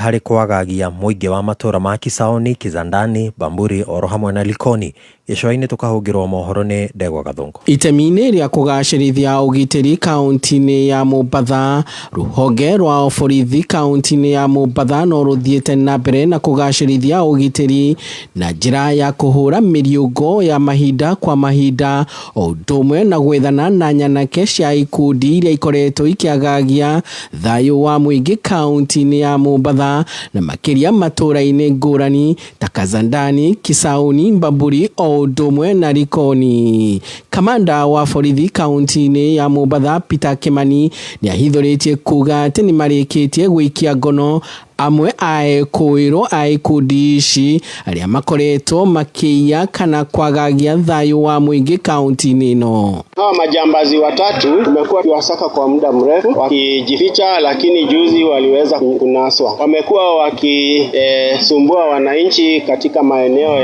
harĩ kwagagia mũingĩ wa matũra ma Kisauni, Kizandani, Bamburi oro hamwe na Likoni. Gĩcũa-inĩ tũkahũngĩrwo mohoro nĩ Ndegwa Gathũngũ. Itemi-inĩ rĩa kũgacĩrithia ũgitĩri kaunti-inĩ ya Mombatha, rũhonge rwa borithi kaunti-inĩ ya Mombatha no rũthiĩte na mbere na kũgacĩrithia ũgitĩri na njĩra ya kũhũra mĩriũngo ya mahinda kwa mahinda, o ũndũ ũmwe na gwethana na nyanake cia ikundi iria ikoretwo ikĩagagia thayũ wa mũingĩ kaunti-inĩ ya Mombatha na makĩria matũra-inĩ ngũrani ta Kazandani, Kisauni, Bamburi o ũndũ ũmwe na Likoni. Kamanda wa borithi kaunti-inĩ ya Mombatha Peter Kimani nĩ ahithũrĩtie kuga atĩ nĩ marĩkĩtie gũikia ngono amwe a ekũĩrwo a ikundi ici arĩa makoretwo makĩiya kana kwagagia thayũ wa mũingĩ kaunti-inĩ ĩno. Hawa majambazi watatu tumekuwa tukiwasaka kwa muda mrefu wakijificha, lakini juzi waliweza kunaswa. Wamekuwa wakisumbua wananchi katika maeneo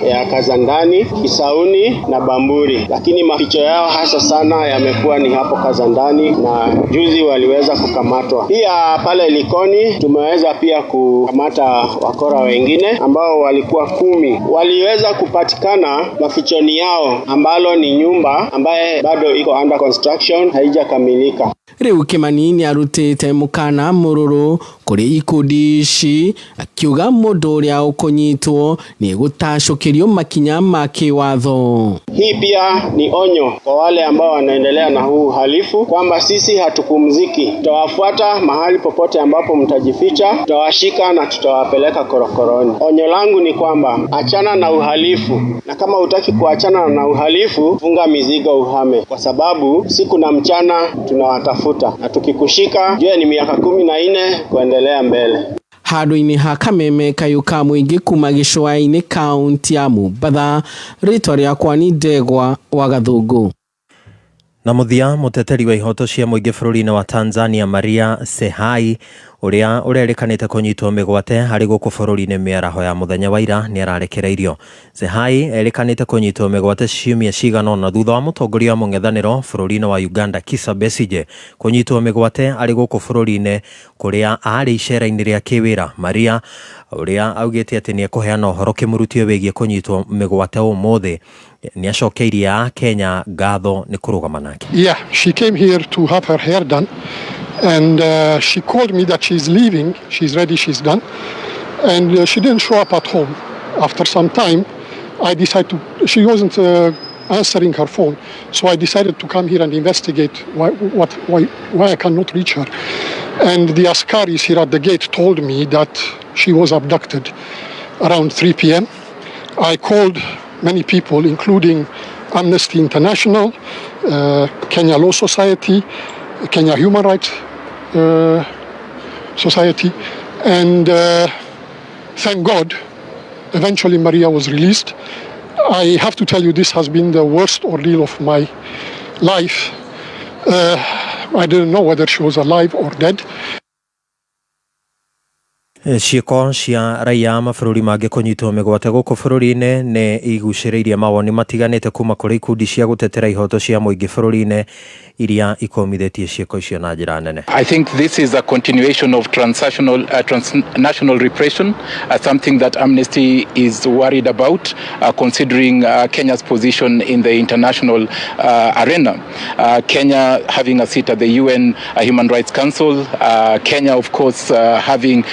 ya Kazandani, Kisauni na Bamburi, lakini maficho yao hasa sana yamekuwa ni hapo Kazandani na juzi waliweza kukamatwa. Pia pale Likoni tumeweza pia kukamata wakora wengine ambao walikuwa 10. Waliweza kupatikana mafichoni yao ambalo ni nyumba ambaye bado iko under construction, haijakamilika. Rĩu Kimani nĩarutĩte mũkana mũrũrũ kũrĩ ikundi ici akiuga mũndũ ũrĩa ũkũnyitwo nĩ gũtacũkĩrio makinya ma kĩwatho. Hii pia ni onyo kwa wale ambao wanaendelea na huu uhalifu kwamba sisi hatupumziki. Tutawafuata mahali popote ambapo mtajificha, tutawashika na tutawapeleka korokoroni. Onyo langu ni kwamba achana na uhalifu, na kama hutaki kuachana na uhalifu, funga mizigo uhame, kwa sababu siku na mchana tunawatafuta, na tukikushika jue ni miaka 14 kuendelea mbele. Handũ-inĩ ha Kameme Kayũ ka Mũingĩ kuma gĩcũa-inĩ kaunti ya Mombatha, rĩtwa rĩakwa nĩ Ndegwa wa Gathũngũ. Na mũthia, mũteteri wa ihoto cia mũingĩ bũrũri-inĩ wa Tanzania Maria Sehai ũrĩa ũrerĩkanĩte kũnyitwo mĩgwate harĩ gũkũ bũrũri-inĩ mĩaraho ya mũthenya wa ira nĩ ararekereirio. Sehai erĩkanĩte kũnyitwo mĩgwate ciumia cigana ũna thutha wa mũtongoria wa mũng'ethanĩro bũrũri-inĩ wa Uganda Kizza Besigye kũnyitwo mĩgwate arĩ gũkũ bũrũri-inĩ kũrĩa arĩ icera-inĩ rĩa kĩwĩra. Maria ũrĩa augĩte atĩ nĩ ekũheana ũhoro kĩmũrutio wĩgiĩ kũnyitwo mĩgwate ũmũthĩ nĩ acokeirie a Kenya ngatho nĩ kũrũgama nake. Yeah, she came here to have her hair done, and she called me that she's leaving, she's ready, she's done, and she didn't show up at home. After some time, I decided to, she wasn't answering her phone, so I decided to come here and investigate why I cannot reach her. And the askaris here at the gate told me that she was abducted around 3 p.m. I called many people, including Amnesty International, Kenya Law Society, Kenya Human Rights Society, and thank God, eventually Maria was released. I have to tell you, this has been the worst ordeal of my life. I didn't know whether she was alive or dead. Ciĩko cia raiya mabũrũri mangĩ kũnyitwo mĩgwate gũkũ bũrũri-inĩ nĩ igucĩrĩirie mawoni matiganĩte kuma kũrĩ ikundi cia gũtetera ihoto cia mũingĩ bũrũri-inĩ iria ikomithĩtie ciĩko icio na njĩra nene. I think this is a continuation of transnational repression, something that Amnesty is worried about, considering Kenya's position in the international arena. Kenya having a seat at the UN Human Rights Council, Kenya, of course, having,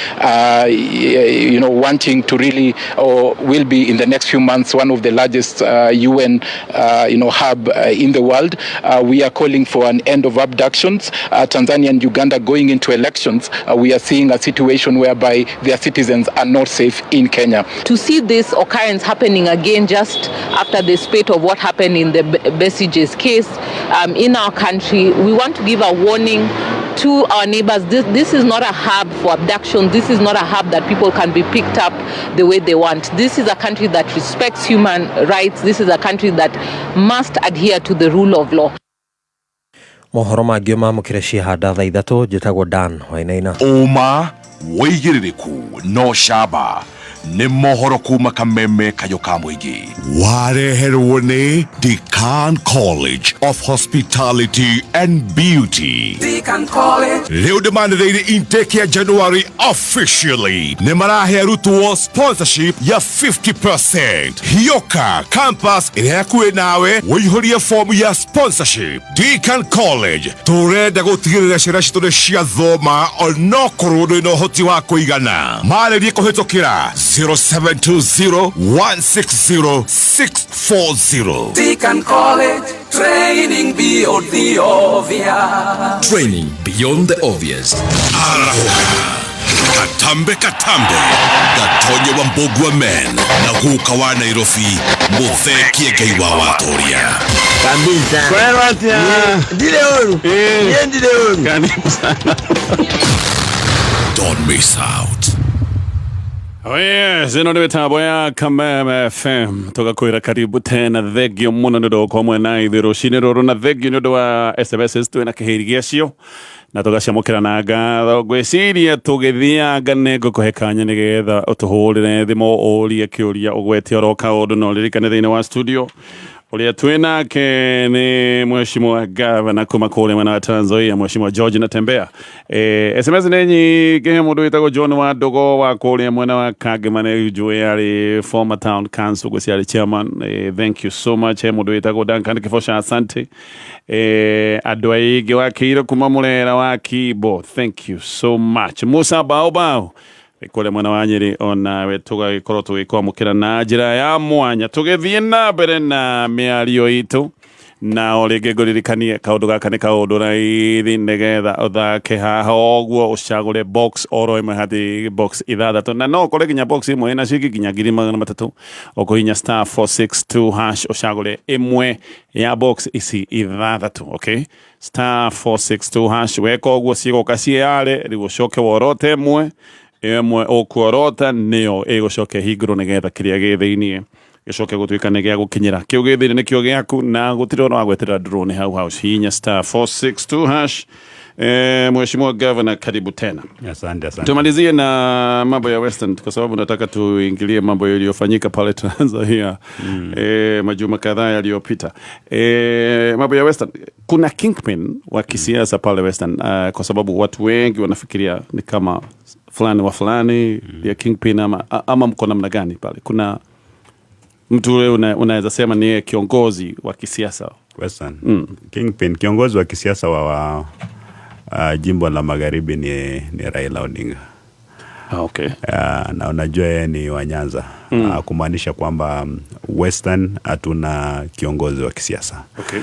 wanting to really, or will be in the next few months, one of the largest UN, hub in the world. We are calling for an end of abductions. Tanzania and Uganda going into elections, we are seeing a situation whereby their citizens are not safe in Kenya. To see this occurrence happening again just after the spate of what happened in the Besigye's case in our country, we want to give a warning to our neighbors. This is not a hub for abduction. This is not a hub that people can be picked up the way they want. This is a country that respects human rights. This is a country that must adhere to the rule of law. Mohoro mangĩ mamũkĩre ciahanda thaa 3 njĩtagwo Dan Wainaina. Ũma wĩigĩrĩrĩku no camba nĩ mohoro kuma Kameme kayũ ka mũingĩ wareherwo nĩ Decan College of Hospitality and Beauty. Decan College. Rĩu ndĩmanĩrĩire intake ya January officially nĩ marahe arutwo sponsorship ya 50%. Hioka campus ĩrĩa hakuhĩ nawe ũihũrie fomu ya sponsorship. Decan College tũrenda gũtigĩrĩra ciana citũ nĩ ciathoma onokorwo ndũrĩ na ũhoti wa kũigana. Marĩrie kũhĩtũkĩra 0720 160 640. Decan College, training beyond the obvious. Training beyond the obvious. Arahoka katambe katambe gatonye wa Mbogua men na guka wa Nairobi muthekie Ngai wa watoria kabisa. Ndile oru. Ndile oru. Karibu sana. Don't miss out. Oh yes, ĩno nĩ mĩtambo ya Kameme FM tũgakwĩra karibu tena thengio mũno nĩ ũndũ wa gũkorwo mwena ithuĩ rũcinĩ rũrũ na thengio nĩ ũndũ wa SMSs twĩna kĩhĩri gĩacio na tũgaciamũkĩra na ngatho. Ngwĩciria tũgĩthianga nĩ ngũkũhe kanya nĩgetha ũtũhũrĩre thimũ ũrie kĩũria ũgwete oro kaũndũ na ũririkane thĩinĩ wa studio ũrĩa twĩ nake nĩ Mheshimiwa Gavana kuma kũrĩa mwena wa Trans Nzoia, Mheshimiwa George Natembeya. SMS nĩ nyingĩ. Mũndũ wĩtagwo John wa Ndogo wa kũrĩa mwena wa Kangema nĩ njũĩ arĩ former town council gwĩcia arĩ chairman. Thank you so much. Mũndũ wĩtagwo Duncan Kĩboca, asante. Andũ aingĩ wa Kĩiro kuma Mũrera wa Kibo, thank you so much. Musa Baobao kũrĩa mwena wa Nyĩrĩ onawe tũgagĩkorwo tũgĩkwamũkĩra na njĩra ya mwanya tũgĩthiĩ na mbere na mĩario itũ na o rĩngĩ ngũririkanie kaũndũ gaka nĩ kaũndũ raithi nĩgetha ũthake haha ũguo ũcagũre box oro ĩmwe harĩ box 6 na no ũkore nginya box ĩmwe ĩna ciringi nginya 300,000 ũkũhinya star 462 hash ũcagũre ĩmwe ya box ici 6. Okay, star 462 hash weka ũguo cigũka ciĩyare rĩu ũcoke worote ĩmwe ĩmwe ũkuorota nĩyo ĩgũcoka ĩhingũrwo nĩgetha kĩrĩa gĩ thĩiniĩ gĩcoke gũtuĩka nĩ gĩa gũkinyĩra kĩu gĩ thĩiniĩ nĩkĩo gĩaku na gũtirĩ ũhoro wa gweterera draw nĩ hau hau hinya star 462 hash. Mheshimiwa Governor, karibu tena. Asante, asante. Tumalizie na mambo ya Western kwa sababu nataka tuingilie mambo yaliyofanyika pale Trans Nzoia majuma kadhaa yaliyopita. Mambo ya Western, kuna kingpin wa kisiasa pale Western kwa sababu watu wengi wanafikiria ni kama fulani wa fulani ya kingpin ama mko namna gani pale? Kuna mtu unaweza sema ni kiongozi wa kisiasa Western? Kingpin, kiongozi wa kisiasa wa jimbo la Magharibi ni Raila Odinga. Okay. Na unajua yeye ni wa Nyanza. Kumaanisha kwamba Western hatuna kiongozi wa kisiasa. Okay.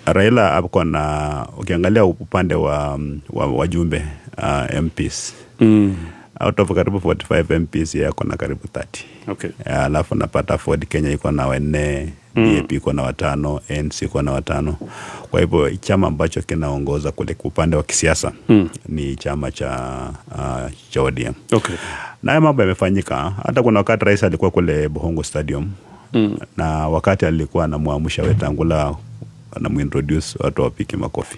Raila hapo na ukiangalia upande wa wajumbe MPs. Out of karibu 45 MPs yako na karibu 30. Alafu napata Ford Kenya iko na 4, DAP iko na 5, ANC iko na 5. Kwa hivyo chama ambacho kinaongoza kule upande wa kisiasa ni chama cha ODM. Na mambo yamefanyika. Hata kuna wakati rais alikuwa kule Bohongo Stadium. Na wakati alikuwa anamuamsha Wetangula, anamuintroduce watu wapike makofi.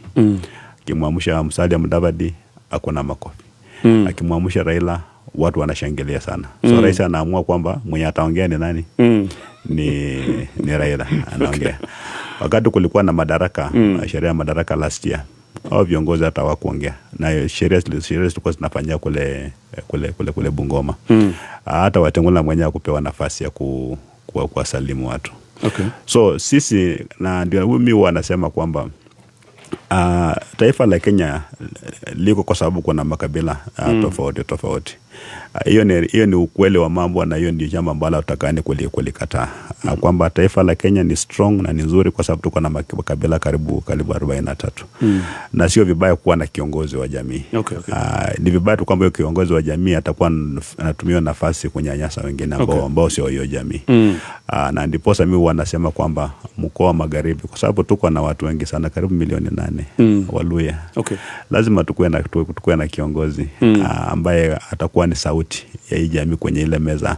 Akimwamsha Musalia Mudavadi hakuna makofi. Akimwamsha Raila watu wanashangilia sana. So rais anaamua kwamba mwenye ataongea ni nani? Ni Raila anaongea. Wakati kulikuwa na madaraka, sheria ya madaraka last year, hao viongozi hata hawakuongea. Na sheria zilikuwa zinafanyia kule Bungoma. Hata Wetangula mwenyewe hakupewa nafasi ya kuwasalimu watu. So sisi, na ndio mimi huwa nasema kwamba taifa la Kenya liko kwa sababu kuna makabila tofauti. Hiyo ni ukweli wa mambo, na hiyo ndio jambo ambalo tutakani kulikataa. Kwamba taifa la Kenya ni strong na ni nzuri kwa sababu tuko na makabila karibu 43. Na sio vibaya kuwa na kiongozi wa jamii. Ni vibaya tu kwamba kiongozi wa jamii atakuwa anatumia nafasi kunyanyasa wengine ambao sio hiyo jamii. Na ndiposa mimi huwa nasema kwamba mkoa wa Magharibi, kwa sababu tuko na watu wengi sana, karibu milioni 8 Waluya. Lazima tukuwe na kiongozi ambaye atakuwa ni sauti ya hii jamii kwenye ile meza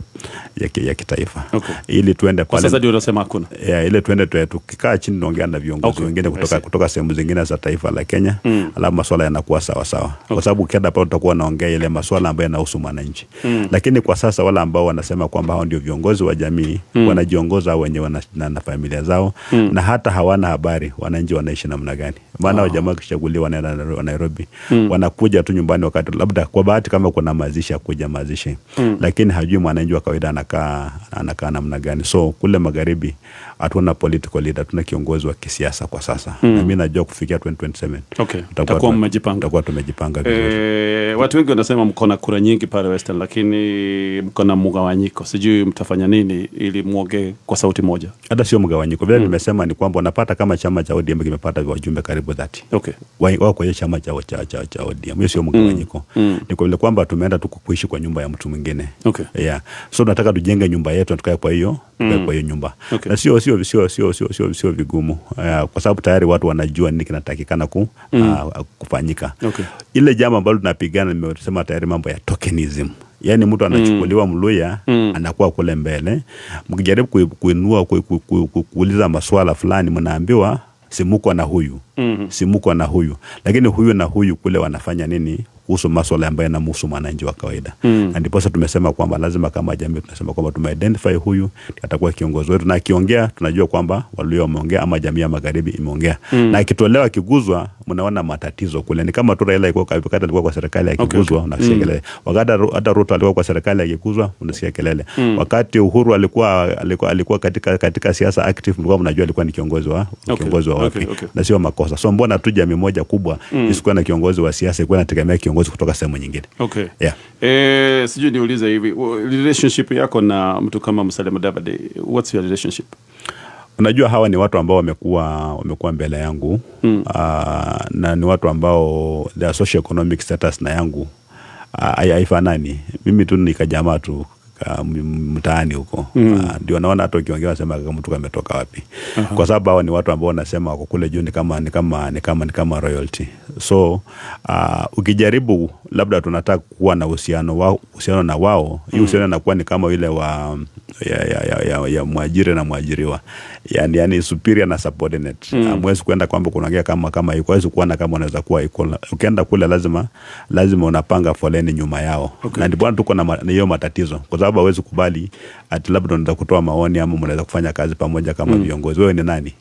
ya kitaifa. Ili tuende pale. Kwa sasa ndio unasema hakuna. Ile tuende tukikaa chini tunaongea na viongozi wengine kutoka sehemu zingine za taifa la Kenya, alafu masuala yanakuwa sawa sawa. Kwa sababu ukienda pale utakuwa unaongea ile masuala ambayo yanahusu mwananchi. Lakini kwa sasa wale ambao wanasema kwamba hao ndio viongozi wa jamii, wanajiongoza wenyewe na familia zao, na hata hawana habari wananchi wanaishi namna gani. Maana jamaa kishaguliwa wanaenda Nairobi, wanakuja tu nyumbani wakati labda kwa bahati kama kuna mazishi kuja mazishi. Lakini hajui mwananchi wa kawaida anakaa namna gani. So kule Magharibi hatuna political leader, hatuna kiongozi wa kisiasa kwa sasa. Na mimi najua kufikia 2027 tutakuwa mmejipanga. Tutakuwa tumejipanga vizuri. Watu wengi wanasema mko na kura nyingi pale Western, lakini mko na mgawanyiko. Sijui mtafanya nini ili muongee kwa sauti moja. Hata sio mgawanyiko. Vile nimesema ni kwamba unapata kama chama cha ODM kimepata wajumbe karibu 30. Wao kwa chama cha ODM. Hiyo sio mgawanyiko. Ni kwa vile kwamba tumeenda tu kuishi kwa nyumba ya mtu mwingine. So tunataka tujenge nyumba yetu, tukae kwa hiyo, kwa hiyo nyumba. Na sio vigumu. Kwa sababu tayari watu wanajua nini kinatakikana kufanyika. Ile jambo ambalo tunapigana nimesema tayari mambo ya tokenism. Yaani mtu anachukuliwa Mluya, anakuwa kule mbele. Mkijaribu kuinua kuuliza maswala fulani mnaambiwa simuko na huyu. Simuko na huyu. Lakini huyu na huyu kule wanafanya nini kuhusu masuala ambayo yanamhusu mwananchi wa kawaida. Na ndiposa tumesema kwamba lazima kama jamii tunasema kwamba tumeidentify huyu atakuwa kiongozi wetu, na akiongea tunajua kwamba Waluya wameongea ama jamii ya Magharibi imeongea. Na akitolewa kiguzwa mnaona matatizo kule. Ni kama tu Raila alikuwa kwa serikali akiguzwa unasikia kelele. Wakati hata Ruto alikuwa kwa serikali akiguzwa unasikia kelele. Wakati Uhuru alikuwa katika siasa active, mlikuwa mnajua alikuwa ni kiongozi wa wapi. Na sio makosa. So mbona tu jamii moja kubwa isikuwa na kiongozi wa siasa, ilikuwa inategemea kiongozi kutoka sehemu nyingine. Sijui niulize hivi, relationship yako na mtu kama Musalia Mudavadi, what's your relationship? Unajua hawa ni watu ambao wamekuwa mbele yangu. Na ni watu ambao their socio-economic status na yangu haifanani. Mimi tu ni kajamaa tu mtaani huko. Ndio naona hata ukiongea unasema kama mtu ametoka wapi. Kwa sababu hao ni watu ambao wanasema wako kule juu ni kama royalty. So ukijaribu labda tunataka kuwa na uhusiano na wao, hiyo uhusiano inakuwa ni kama ile wa ya mwajiri na mwajiriwa. Yani superior na subordinate. Hamwezi kwenda kwamba kunaongea kama yuko, hawezi kuona kama unaweza kuwa equal. Ukienda kule lazima unapanga foleni nyuma yao. Na ndipo tuko na hiyo matatizo. Kwa sababu hawezi kubali ati labda unaweza kutoa maoni ama mnaweza kufanya kazi pamoja kama viongozi. Wewe ni nani?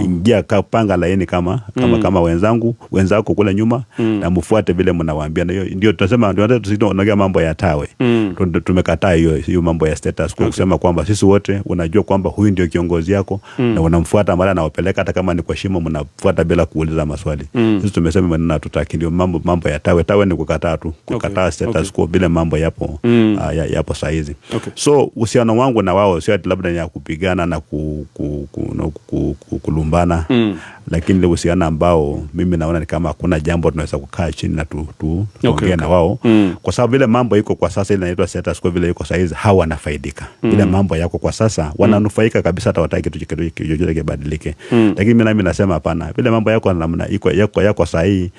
Ingia panga laini kama wenzangu, wenzako kule nyuma, na mfuate vile mnawaambia. Na hiyo ndio tunasema, ndio tunaongea mambo ya tawe. Tumekataa hiyo mambo ya status quo, kusema kwamba sisi wote unajua kwamba huyu ndio kiongozi yako, na unamfuata mara na wapeleka hata kama ni kwa shimo mnafuata bila kuuliza maswali. Sisi tumesema maneno hatutaki, ndio mambo ya tawe. Tawe ni kukataa tu, kukataa status quo vile mambo yapo yapo saa hizi. So uhusiano wangu na wao sio labda ni ya kupigana na kulumbana. Lakini ile uhusiano ambao mimi naona ni kama hakuna jambo tunaweza kukaa chini na tuongee na wao. Kwa sababu vile mambo iko kwa sasa, ile inaitwa status quo, vile iko saizi, hawa wanafaidika. Ile mambo yako kwa sasa wananufaika kabisa, hata wataki kitu chochote kibadilike. Lakini mimi nami nasema hapana, vile mambo yako namna iko yako sahihi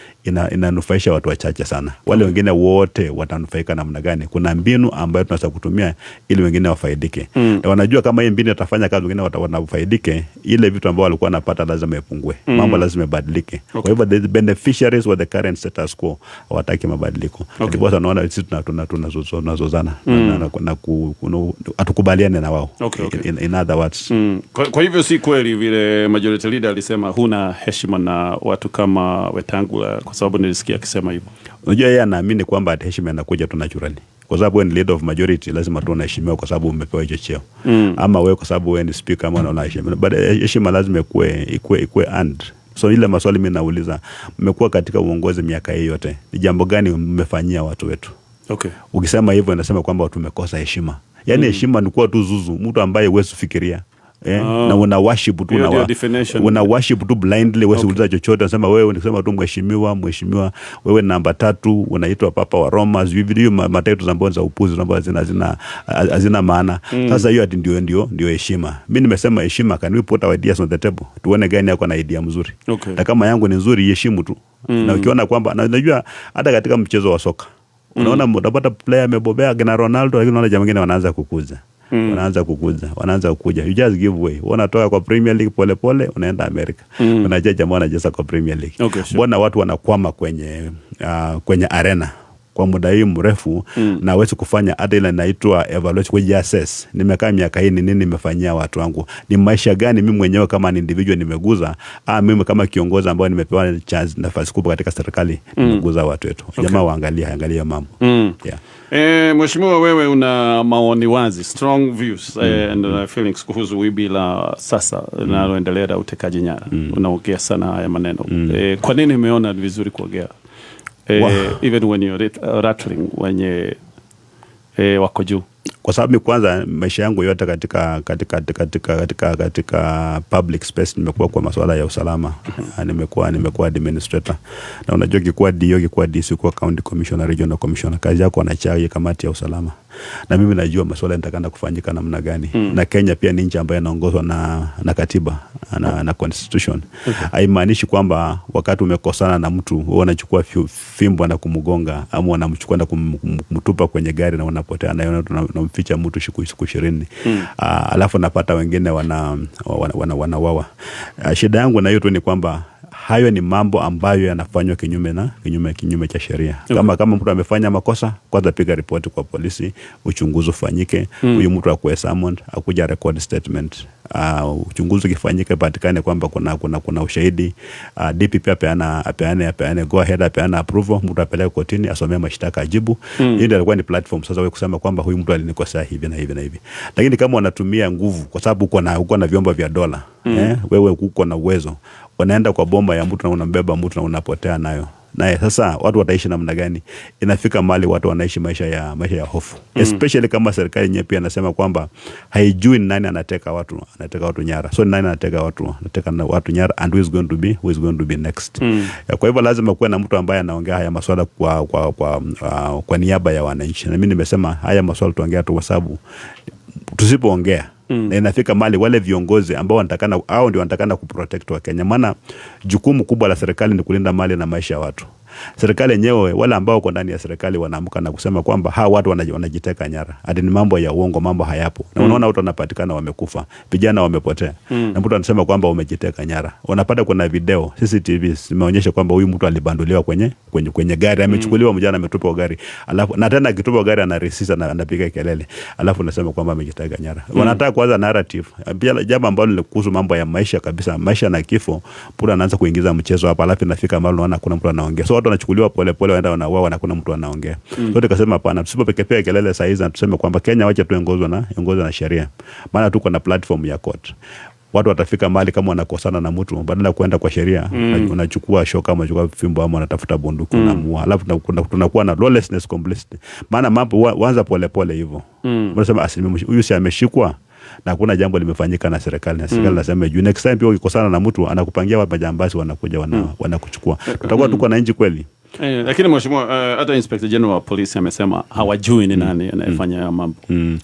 inanufaisha watu wachache sana. Wale wengine wote watanufaika namna gani? Kuna mbinu ambayo tunaweza kutumia ili wengine wafaidike. Na wanajua kama hii mbinu itafanya kazi, wengine wanafaidike, ile vitu ambao walikuwa wanapata lazima ipungue. Mambo lazima ibadilike. Kwa hivyo the beneficiaries wa the current status quo hawataki mabadiliko. Ndipo sasa naona sisi tunazozana na hatukubaliane na wao. In other words. Kwa hivyo si kweli vile majority leader alisema huna heshima na watu kama Wetangula, kwa sababu nilisikia akisema hivyo. Unajua yeye anaamini kwamba heshima inakuja tu naturally. Kwa sababu wewe ni leader of majority lazima tu unaheshimiwa kwa sababu umepewa hicho cheo. Ama wewe kwa sababu wewe ni speaker ama unaheshimiwa. But heshima lazima ikuwe earned. So ile maswali mimi nauliza, mmekuwa katika uongozi miaka hii yote, ni jambo gani mmefanyia watu wetu? Ukisema hivyo inasema kwamba tumekosa heshima. Yaani heshima ni kuwa tu zuzu, mtu ambaye huwezi fikiria. Na una worship tu, una worship tu blindly, wewe uliza chochote, unasema wewe unasema tu mheshimiwa, mheshimiwa, wewe namba 3, unaitwa Papa wa Roma, hivi matatu ambazo za upuzi ambazo hazina maana. Sasa hiyo ndio heshima. Mimi nimesema heshima, can we put our ideas on the table? Tuone gani yako na idea mzuri. Na kama yangu ni nzuri, iheshimu tu. Na ukiona kwamba na unajua hata katika mchezo wa soka, unaona unapata player amebobea kina Ronaldo, lakini unaona jamaa wengine wanaanza kukuza. Wanaanza kukuja. You just give way. Wanatoka kwa Premier League pole pole, unaenda Amerika. Unaja jamaa wanacheza kwa Premier League. Mbona watu wanakwama kwenye arena kwa muda hii mrefu na hawezi kufanya hata ile inaitwa evaluation, kujiassess. Nimekaa miaka hii, nini nimefanyia watu wangu? Ni maisha gani mimi mwenyewe kama ni individual nimeguza? Mimi kama kiongozi ambaye nimepewa chance, nafasi kubwa katika serikali, nimeguza watu wetu. Jamaa waangalie mambo. Yeah. Mheshimiwa, wewe una maoni wazi, strong views and feelings kuhusu wimbi la sasa linaloendelea utekaji nyara. Unaongea sana haya maneno. Kwa nini umeona vizuri kuongea? Even when you're rattling wenye wako juu? Kwa sababu kwanza maisha yangu yote katika public space nimekuwa kwa masuala ya usalama. Nimekuwa administrator. Na unajua kikuwa DO, kikuwa DC, kwa county commissioner, regional commissioner, kazi yako anachai kamati ya usalama. Na mimi najua masuala yanatakana kufanyika namna gani. Na Kenya pia ni nchi ambayo inaongozwa na katiba na constitution. Haimaanishi kwamba wakati umekosana na mtu wewe unachukua fimbo na kumgonga ama unamchukua na kumtupa kwenye gari na unapotea na unamficha mtu siku 20. Alafu napata wengine wanawawa. Shida yangu na hiyo tu ni kwamba hayo ni mambo ambayo yanafanywa kinyume cha sheria. Kama mtu amefanya makosa, kwanza piga ripoti kwa polisi, uchunguzi ufanyike, huyu mtu akuwe summoned, akuja record statement. Uchunguzi ukifanyika patikane kwamba kuna ushahidi, DPP apeane go ahead, apeane approval, mtu apeleke kotini asomee mashtaka ajibu. Hiyo ndio ilikuwa ni platform sasa wewe kusema kwamba huyu mtu alinikosea hivi na hivi na hivi. Lakini kama wanatumia nguvu, kwa sababu uko na vyombo vya dola, wewe uko na uwezo, wanaenda kwa bomba ya mtu na unambeba mtu na unapotea nayo. Na sasa watu wataishi namna gani? Inafika mahali watu wanaishi maisha ya hofu. Especially kama serikali yenyewe pia anasema kwamba haijui nani anateka watu nyara. So nani anateka watu nyara, and who is going to be next. Kwa hivyo lazima kuwe na mtu ambaye anaongea haya masuala kwa niaba ya wananchi. Na mimi nimesema haya masuala tuongea tu kwa sababu tusipoongea na inafika mahali wale viongozi ambao wanatakana au ndio wanatakana kuprotect wa Kenya. Maana jukumu kubwa la serikali ni kulinda mali na maisha ya watu. Serikali yenyewe, wale ambao wako ndani ya serikali wanaamka na kusema kwamba hawa watu wanajiteka nyara. Hadi ni mambo ya uongo, mambo hayapo. Na unaona watu wanapatikana wamekufa, vijana wamepotea. Na mtu anasema kwamba umejiteka nyara. Unapata kuna video CCTV zimeonyesha kwamba huyu mtu alibanduliwa kwenye gari, amechukuliwa mjana, ametupwa gari. Alafu na tena akitupwa gari anaresist na anapiga kelele. Alafu unasema kwamba amejiteka nyara. Wanataka kuanza narrative. Pia jambo ambalo ni kuhusu mambo ya maisha kabisa, maisha na kifo, pura anaanza kuingiza mchezo hapa, alafu inafika mahali unaona kuna mtu anaongea. So watu wanachukuliwa pole pole, waenda wanauawa na kuna mtu anaongea. So tukasema hapana, tusipopekepea kelele saa hizi na tuseme kwamba Kenya wacha tuongozwe na sheria. Maana tuko na platform ya court. Watu watafika mahali kama wanakosana na mtu, badala kuenda kwa sheria, unachukua shoka ama unachukua fimbo ama unatafuta bunduki unamuua. Alafu tunakuwa na lawlessness complicity. Maana mambo huanza pole pole hivyo. Unasema asilimia huyu si ameshikwa, na hakuna jambo limefanyika na serikali, na serikali nasema juu next time pia ukikosana na mtu anakupangia majambazi wanakuja wanakuchukua. Tutakuwa tuko na nchi kweli? Lakini mheshimiwa, hata Inspector General wa polisi amesema hawajui ni nani anayefanya haya mambo.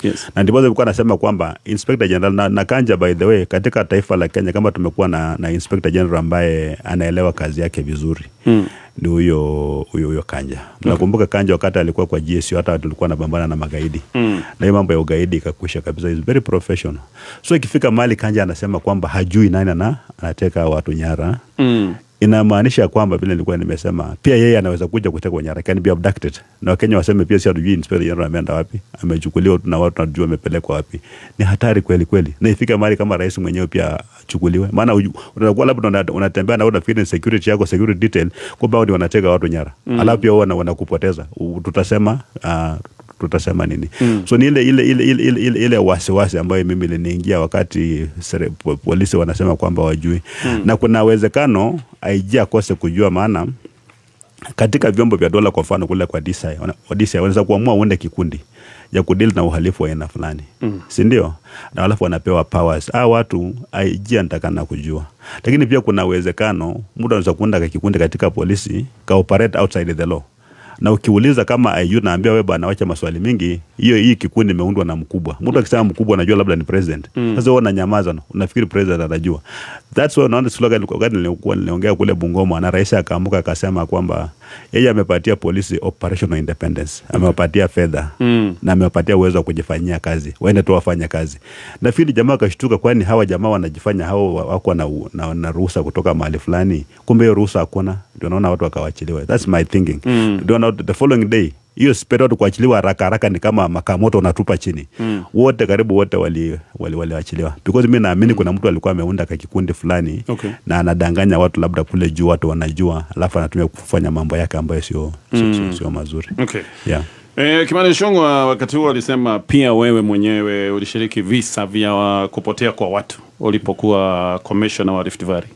Yes. Na ndipo nilikuwa nasema kwamba Inspector General na Kanja, by the way, katika taifa la Kenya kama tumekuwa na Inspector General ambaye anaelewa kazi yake vizuri, ni huyo Kanja. Nakumbuka Kanja wakati alikuwa kwa GSU, hata tulikuwa tunapambana na magaidi. Na hiyo mambo ya ugaidi ikakwisha kabisa. Is very professional. So ikifika mahali Kanja anasema kwamba hajui nani anateka watu nyara, inamaanisha kwamba vile nilikuwa nimesema, pia yeye anaweza kuja kutekwa nyara, can be abducted. Na Wakenya waseme pia si hatujui Inspector General ameenda wapi, amechukuliwa na watu tunajua amepelekwa wapi. Ni hatari kweli kweli. Na ifika mahali kama rais mwenyewe pia achukuliwe. Maana unakuwa labda unatembea na unafikiri security yako, security detail, kumbe hao ndio wanateka watu nyara. Alafu pia wao wanakupoteza. Tutasema nini? So ni ile wasiwasi ambayo mimi iliniingia wakati polisi wanasema kwamba wajui. Na kuna uwezekano IG akose kujua, maana katika vyombo vya dola, kwa mfano kule kwa DCI, DCI wanaweza kuamua uende kikundi ya kudeal na uhalifu wa aina fulani. Si ndio? Na alafu wanapewa powers. Watu IG anatakana kujua. Lakini pia kuna uwezekano mtu anaweza kuunda kikundi katika polisi ka operate outside the law. Na ukiuliza kama IU, naambia wewe bwana wacha maswali mingi, hii kikundi imeundwa na mkubwa. Mtu akisema mkubwa anajua labda ni president. Sasa wewe unanyamaza, unafikiri president anajua. That's why unaona slogan wakati nilikuwa niliongea kule Bungoma, na rais akaamuka akasema kwamba yeye amepatia polisi operational independence, amewapatia fedha na amewapatia uwezo wa kujifanyia kazi, waende tu wafanye kazi. Nafikiri jamaa akashtuka, kwani hawa jamaa wanajifanya hao wako na ruhusa kutoka mahali fulani, kumbe hiyo ruhusa hakuna. Ndio naona watu wakawachiliwa. That's my thinking. Ndio na the following day hiyo spare watu kuachiliwa haraka haraka ni kama makamoto unatupa chini. Wote karibu wote waliachiliwa. Because mimi naamini kuna mtu alikuwa ameunda kikundi fulani, na anadanganya watu labda kule juu watu wanajua, alafu anatumia kufanya mambo yake ambayo sio mazuri. Okay. Yeah. Kimani Ichung'wah wakati huo alisema pia wewe mwenyewe ulishiriki visa vya kupotea kwa watu ulipokuwa commissioner wa Rift Valley.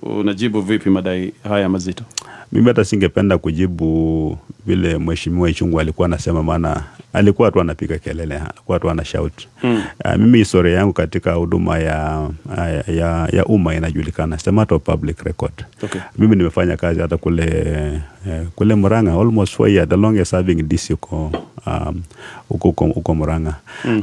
Unajibu vipi madai haya mazito? Mimi hata singependa kujibu vile mheshimiwa Ichung'wah alikuwa anasema, maana alikuwa tu anapiga kelele, alikuwa tu ana shout. Mimi historia yangu katika huduma ya umma inajulikana, it's a matter of public record. Okay. Mimi nimefanya kazi hata kule Murang'a almost 4 years, the longest serving DC huko Murang'a.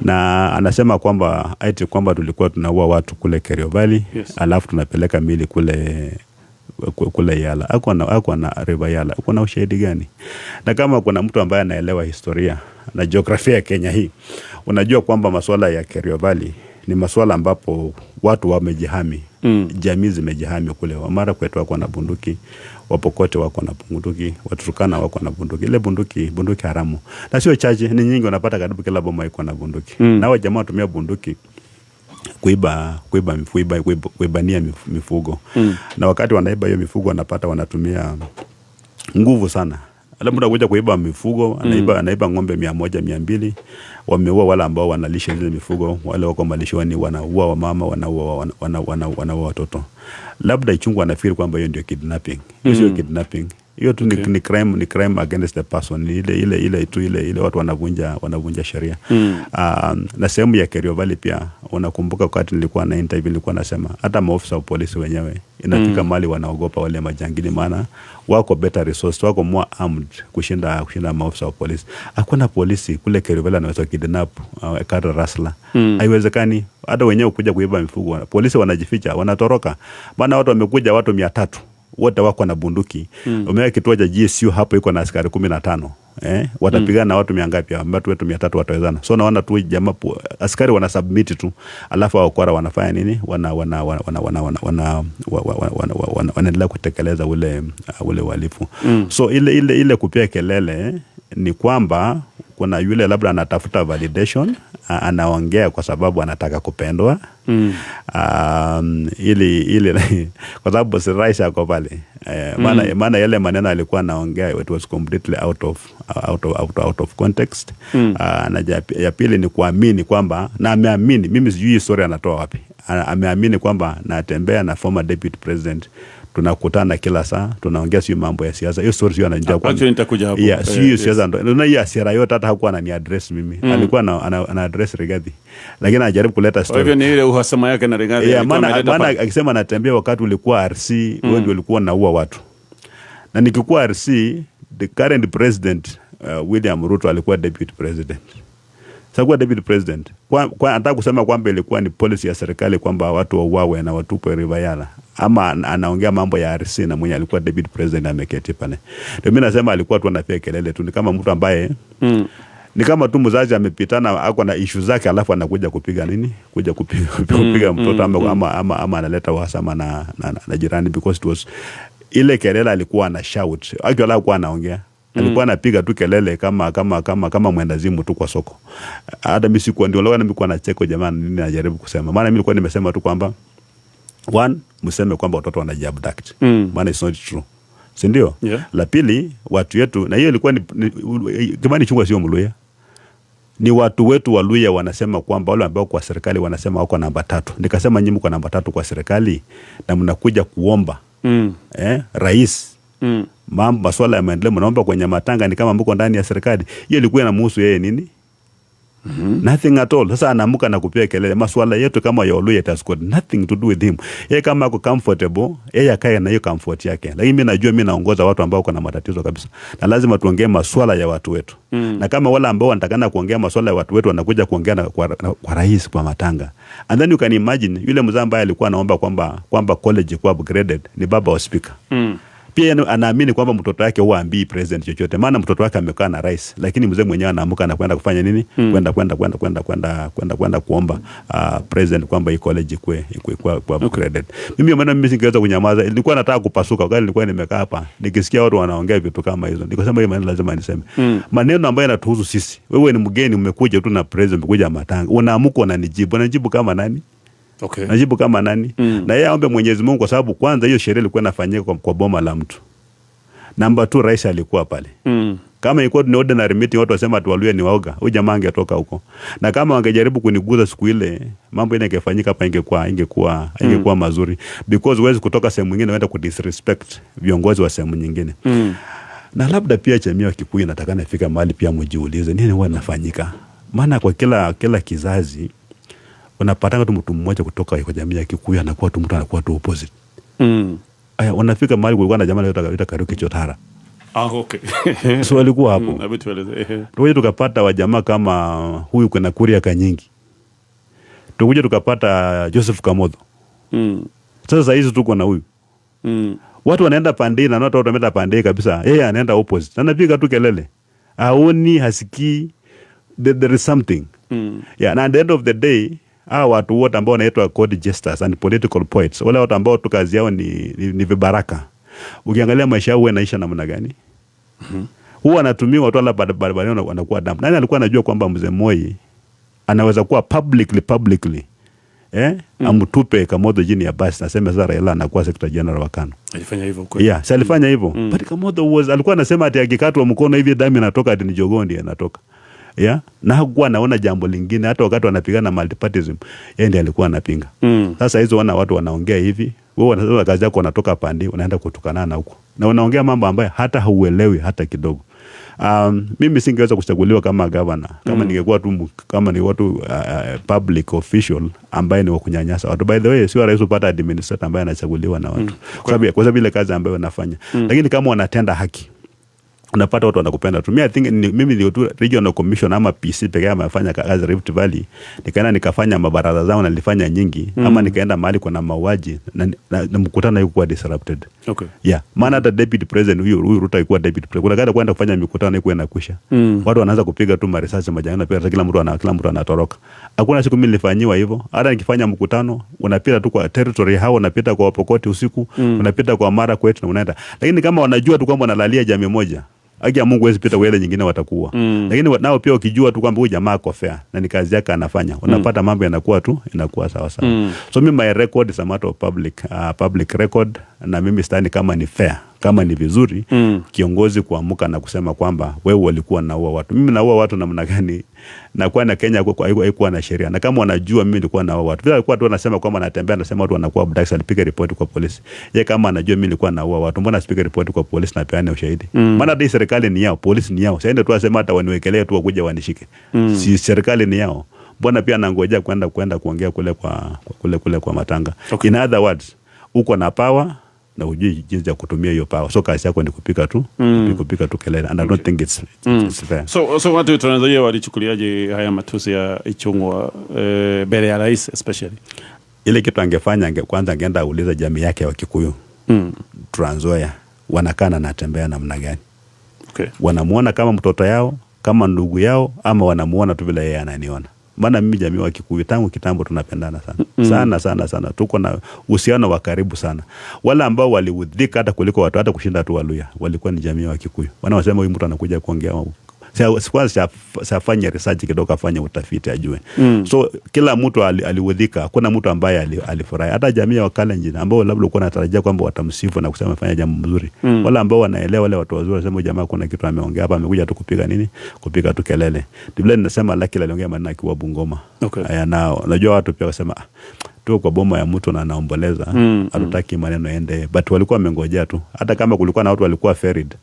Na anasema kwamba eti kwamba tulikuwa tunaua watu kule Kerio Valley, alafu tunapeleka mili kule Yala. Hakuwa na River Yala. Uko na ushahidi gani? Na kama kuna mtu ambaye anaelewa historia na jiografia ya Kenya hii, unajua kwamba masuala ya Kerio Valley ni masuala ambapo watu wamejihami. Jamii zimejihami kule. Wamara kwetu wako na bunduki, Wapokote wako na bunduki, Waturkana wako na bunduki. Ile bunduki haramu. Na sio chache, ni nyingi, unapata karibu kila boma iko na bunduki. Na wao jamaa watumia bunduki kuibania mifugo. Na wakati wanaiba hiyo mifugo wanapata wanatumia nguvu sana. Alafu mtu anakuja kuiba mifugo, anaiba ng'ombe 100, 200, wameua wale ambao wanalisha ile mifugo, wale wako malishoni wanaua wamama, wanaua wanaua watoto. Labda Ichung'wah anafikiri kwamba hiyo ndio kidnapping. Hiyo sio kidnapping. Hiyo tu ni crime against the person. Ile watu wanavunja sheria. Na sehemu ya Kerio Valley pia unakumbuka wakati nilikuwa na interview nilikuwa nasema hata maofisa wa polisi wenyewe inafika mahali wanaogopa wale majangili, maana wako better resource, wako more armed kushinda maofisa wa polisi. Hakuna polisi kule Kerio Valley anaweza kidnap cattle rustler. Haiwezekani. Hata wenyewe kuja kuiba mifugo, polisi wanajificha, wanatoroka. Maana watu wamekuja watu 300. Wote wako na bunduki. Umeweka kituo cha GSU hapo iko na askari 15. Watapigana na watu 100 ngapi? Watu wetu 300 watawezana. So naona tu jamaa askari wana submit tu. Alafu wakora wanafanya nini? Wanaendelea kutekeleza ule uhalifu. So ile kupia kelele ni kwamba kuna yule labda anatafuta validation, anaongea kwa sababu anataka kupendwa. Ili kwa sababu si rais ako pale. Maana yale maneno alikuwa anaongea it was completely out of context. Na ya pili ni kuamini kwamba, na ameamini, mimi sijui historia anatoa wapi. Ameamini kwamba natembea na former deputy president, Tunakutana kila saa, tunaongea sio mambo ya siasa. Hiyo story sio ananijua kwa. Actually nitakuja hapo. Yeah, sio siasa ndo. Na hiyo hasira yote hata hakuwa anani address mimi. Alikuwa ana address Rigathi. Lakini anajaribu kuleta story. Kwa hivyo ni ile uhasama yake na Rigathi. Yeah, maana akisema anatembea wakati ulikuwa RC, wewe ndio ulikuwa unaua watu. Na nikikuwa RC, the current president William Ruto alikuwa deputy president. Sasa deputy president kwa anataka kusema kwamba ilikuwa ni policy ya serikali kwamba watu wauawe na watupwe River Yala, ama anaongea mambo ya RC na mwenye alikuwa deputy president ameketi pale. Ndio mimi nasema alikuwa tu anapiga kelele tu, ni kama mtu ambaye ni kama tu mzazi amepitana ako na issue zake alafu anakuja kupiga nini? Kuja kupiga mtoto ama analeta uhasama na jirani, because it was ile kelele alikuwa ana shout. Actually alikuwa anaongea. Alikuwa anapiga tu kelele kama mwendazimu tu kwa soko. Hata mimi sikuwa ndio leo nilikuwa nacheko jamani, nini najaribu kusema. Maana mimi nilikuwa nimesema tu kwamba one, mseme kwamba watoto wanajiabduct. Maana it's not true. Si ndio? Yeah. La pili, watu wetu, na hiyo ilikuwa ni Kimani Ichung'wah sio Mluya. Ni watu wetu wa Luya wanasema kwamba wale ambao kwa serikali wanasema wako namba 3. Nikasema nyinyi mko namba 3 kwa serikali na mnakuja kuomba. Rais. Mambo masuala ya maendeleo mnaomba kwenye matanga ni kama mko ndani ya serikali. Hiyo ilikuwa inamhusu yeye nini? Nothing at all. Sasa anaamuka na kupiga kelele. Masuala yetu kama ya Oluya, it has got nothing to do with him. Yeye kama ako comfortable, yeye akae na hiyo comfort yake. Lakini mimi najua mimi naongoza watu ambao wako na matatizo kabisa. Na lazima tuongee masuala ya watu wetu. Na kama wale ambao wanatakana kuongea masuala ya watu wetu wanakuja kuongea kwa rais kwa matanga. And then you can imagine yule mzee ambaye alikuwa anaomba kwamba college kuwa upgraded ni baba wa speaker. Pia anaamini kwamba mtoto wake huwa ambii president chochote, maana mtoto wake amekaa na rais, lakini mzee mwenyewe anaamuka na kwenda kufanya nini? Kwenda kuomba president kwamba hii college ikue upgraded. Mimi maana mimi singeweza kunyamaza, nilikuwa nataka kupasuka wakati nilikuwa nimekaa hapa nikisikia watu wanaongea vitu kama hizo, nikasema hii maneno lazima niseme. Maneno ambayo yanatuhusu sisi. Wewe ni mgeni, umekuja tu na president, umekuja matanga, unaamuka unanijibu, unanijibu kama nani? Okay. Najibu kama nani? Na yeye aombe Mwenyezi Mungu kwa sababu kwanza hiyo sherehe ilikuwa inafanyika kwa boma la mtu. Namba 2, rais alikuwa pale. Kama ilikuwa ni ordinary meeting watu wasema tu Waluya ni waoga, huyu jamaa angetoka huko. Na kama wangejaribu kuniguza siku ile, mambo ile ingefanyika hapa ingekuwa mazuri, because huwezi kutoka sehemu nyingine uende kudisrespect viongozi wa sehemu nyingine. Na labda pia jamii ya Kikuyu inatakana ifika mahali pia mjiulize nini huwa inafanyika. Maana kwa kila kizazi unapatanga tu mtu mmoja kutoka kwa jamii ya Kikuyu anakuwa tu mtu anakuwa tu opposite. Aya, unafika mahali kulikuwa na jamaa anaitwa Kariuki Chotara. Okay. So alikuwa hapo. Tukaja tukapata wajamaa kama huyu kuna Kuria Kanyingi. Tukaja tukapata Joseph Kamotho. Sasa hizi tuko na huyu. Watu wanaenda pande na watu wanaenda pande kabisa. Yeye anaenda opposite. Anapiga tu kelele. Haoni, hasikii. There is something. Yeah, and at the end of the day, hawa watu wote ambao wanaitwa court jesters and political poets, wale watu ambao tu kazi yao ni vibaraka. Ukiangalia maisha yao yanaisha namna gani? Huwa anatumiwa watu wala barabarani wanakuwa damu. Nani alikuwa anajua kwamba mzee Moi anaweza kuwa publicly amtupe Kamotho chini ya basi nasema sasa Raila anakuwa secretary general wa KANU. Alifanya hivyo kweli? Yeah, si alifanya hivyo. But Kamotho alikuwa anasema ati akikatwa mkono hivi damu inatoka ati ni jogoo ndiye anatoka. Yeah, na hakuwa anaona jambo lingine hata wakati wanapigana multipartyism, yeye ndiye alikuwa anapinga. Sasa hizo wana watu wanaongea hivi, wewe unasema kazi yako unatoka pande, unaenda kutukana na huko. Na unaongea mambo ambayo hata hauelewi hata kidogo. Mimi singeweza kuchaguliwa kama governor kama ningekuwa tu kama ni watu public official ambaye ni wa kunyanyasa watu. By the way, sio rahisi kupata administrator ambaye anachaguliwa na watu. Kwa sababu ile kazi ambayo wanafanya. Lakini kama wanatenda haki, unapata watu wanakupenda tu. Mimi I think mimi ndio tu regional commission ama PC pekee amefanya kazi Rift Valley. Nikaenda nikafanya mabaraza zao na nilifanya nyingi. Ama nikaenda mahali kuna mauaji na mkutano ilikuwa disrupted. Okay. Yeah, maana hata deputy president huyu Ruto alikuwa deputy president. Kuna kada kwenda kufanya mikutano ilikuwa inakwisha. Watu wanaanza kupiga tu marisasi majangili pia kila mtu anatoroka. Hakuna siku mimi nilifanyiwa hivyo. Hata nikifanya mkutano unapita tu kwa territory hao, unapita kwa Pokoti usiku, unapita kwa Mara kwetu na unaenda. Lakini kama wanajua tu kwamba wanalalia jamii moja, haki ya Mungu hawezi pita kwa ile nyingine watakuwa. Lakini nao pia ukijua tu kwamba huyu jamaa ako fair na ni kazi yake anafanya, unapata mambo yanakuwa tu inakuwa sawa sawa. So mimi my record is a matter of public record. Na mimi sidhani kama ni fair, kama ni vizuri kiongozi kuamuka na kusema kwamba wewe walikuwa naua watu. Mimi naua watu namna gani? Na kwa na Kenya haikuwa na sheria. Na kama wanajua mimi nilikuwa naua watu. Vile alikuwa tu anasema kwamba anatembea, anasema watu wanakuwa abducted, alipiga ripoti kwa polisi. Yeye kama anajua mimi nilikuwa naua watu, mbona asipige ripoti kwa polisi na peane ushahidi? Maana hii serikali ni yao, polisi ni yao. Sasa tu asema hata waniwekelee tu wakuja wanishike. Si serikali ni yao. Mbona pia anangojea kwenda kuongea kule kwa matanga. Okay. In other words, uko na power na hujui jinsi ya kutumia hiyo power. So kazi yako ni kupika tu, kupika tu kelele, and I don't think it's fair. So watu Trans Nzoia walichukuliaje haya matusi ya Ichung'wa mbele ya rais especially? Ile kitu angefanya, kwanza angeenda auliza jamii yake wa Kikuyu. Trans Nzoia wanakaa na natembea namna gani? Okay. Wanamuona kama mtoto yao, kama ndugu yao, ama wanamuona tu vile yeye ananiona? Maana mimi jamii wa Kikuyu tangu kitambo tunapendana sana. Sana sana sana. Tuko na uhusiano wa karibu sana. Wale ambao waliudhika hata kuliko watu, hata kushinda tu Waluya, walikuwa ni jamii wa Kikuyu. Wanasema huyu mtu anakuja kuongea. Kwanza safanye research kidogo, afanye utafiti ajue. So kila mtu aliudhika, hakuna mtu ambaye alifurahi. Hata jamii ya Wakalenjin ambao labda walikuwa wanatarajia kwamba watamsifu na kusema fanya jambo mzuri. Wale ambao wanaelewa, wale watu wazuri wanasema jamaa kuna kitu ameongea hapa, amekuja tu kupiga nini? Kupiga tu kelele. Biblia inasema Lucky aliongea maneno akiwa Bungoma. Okay. Aya, na unajua watu pia wasema tu kwa boma ya mtu na anaomboleza, hatutaki maneno ende, but walikuwa wamengojea tu. Hata kama kulikuwa na watu walikuwa ferried.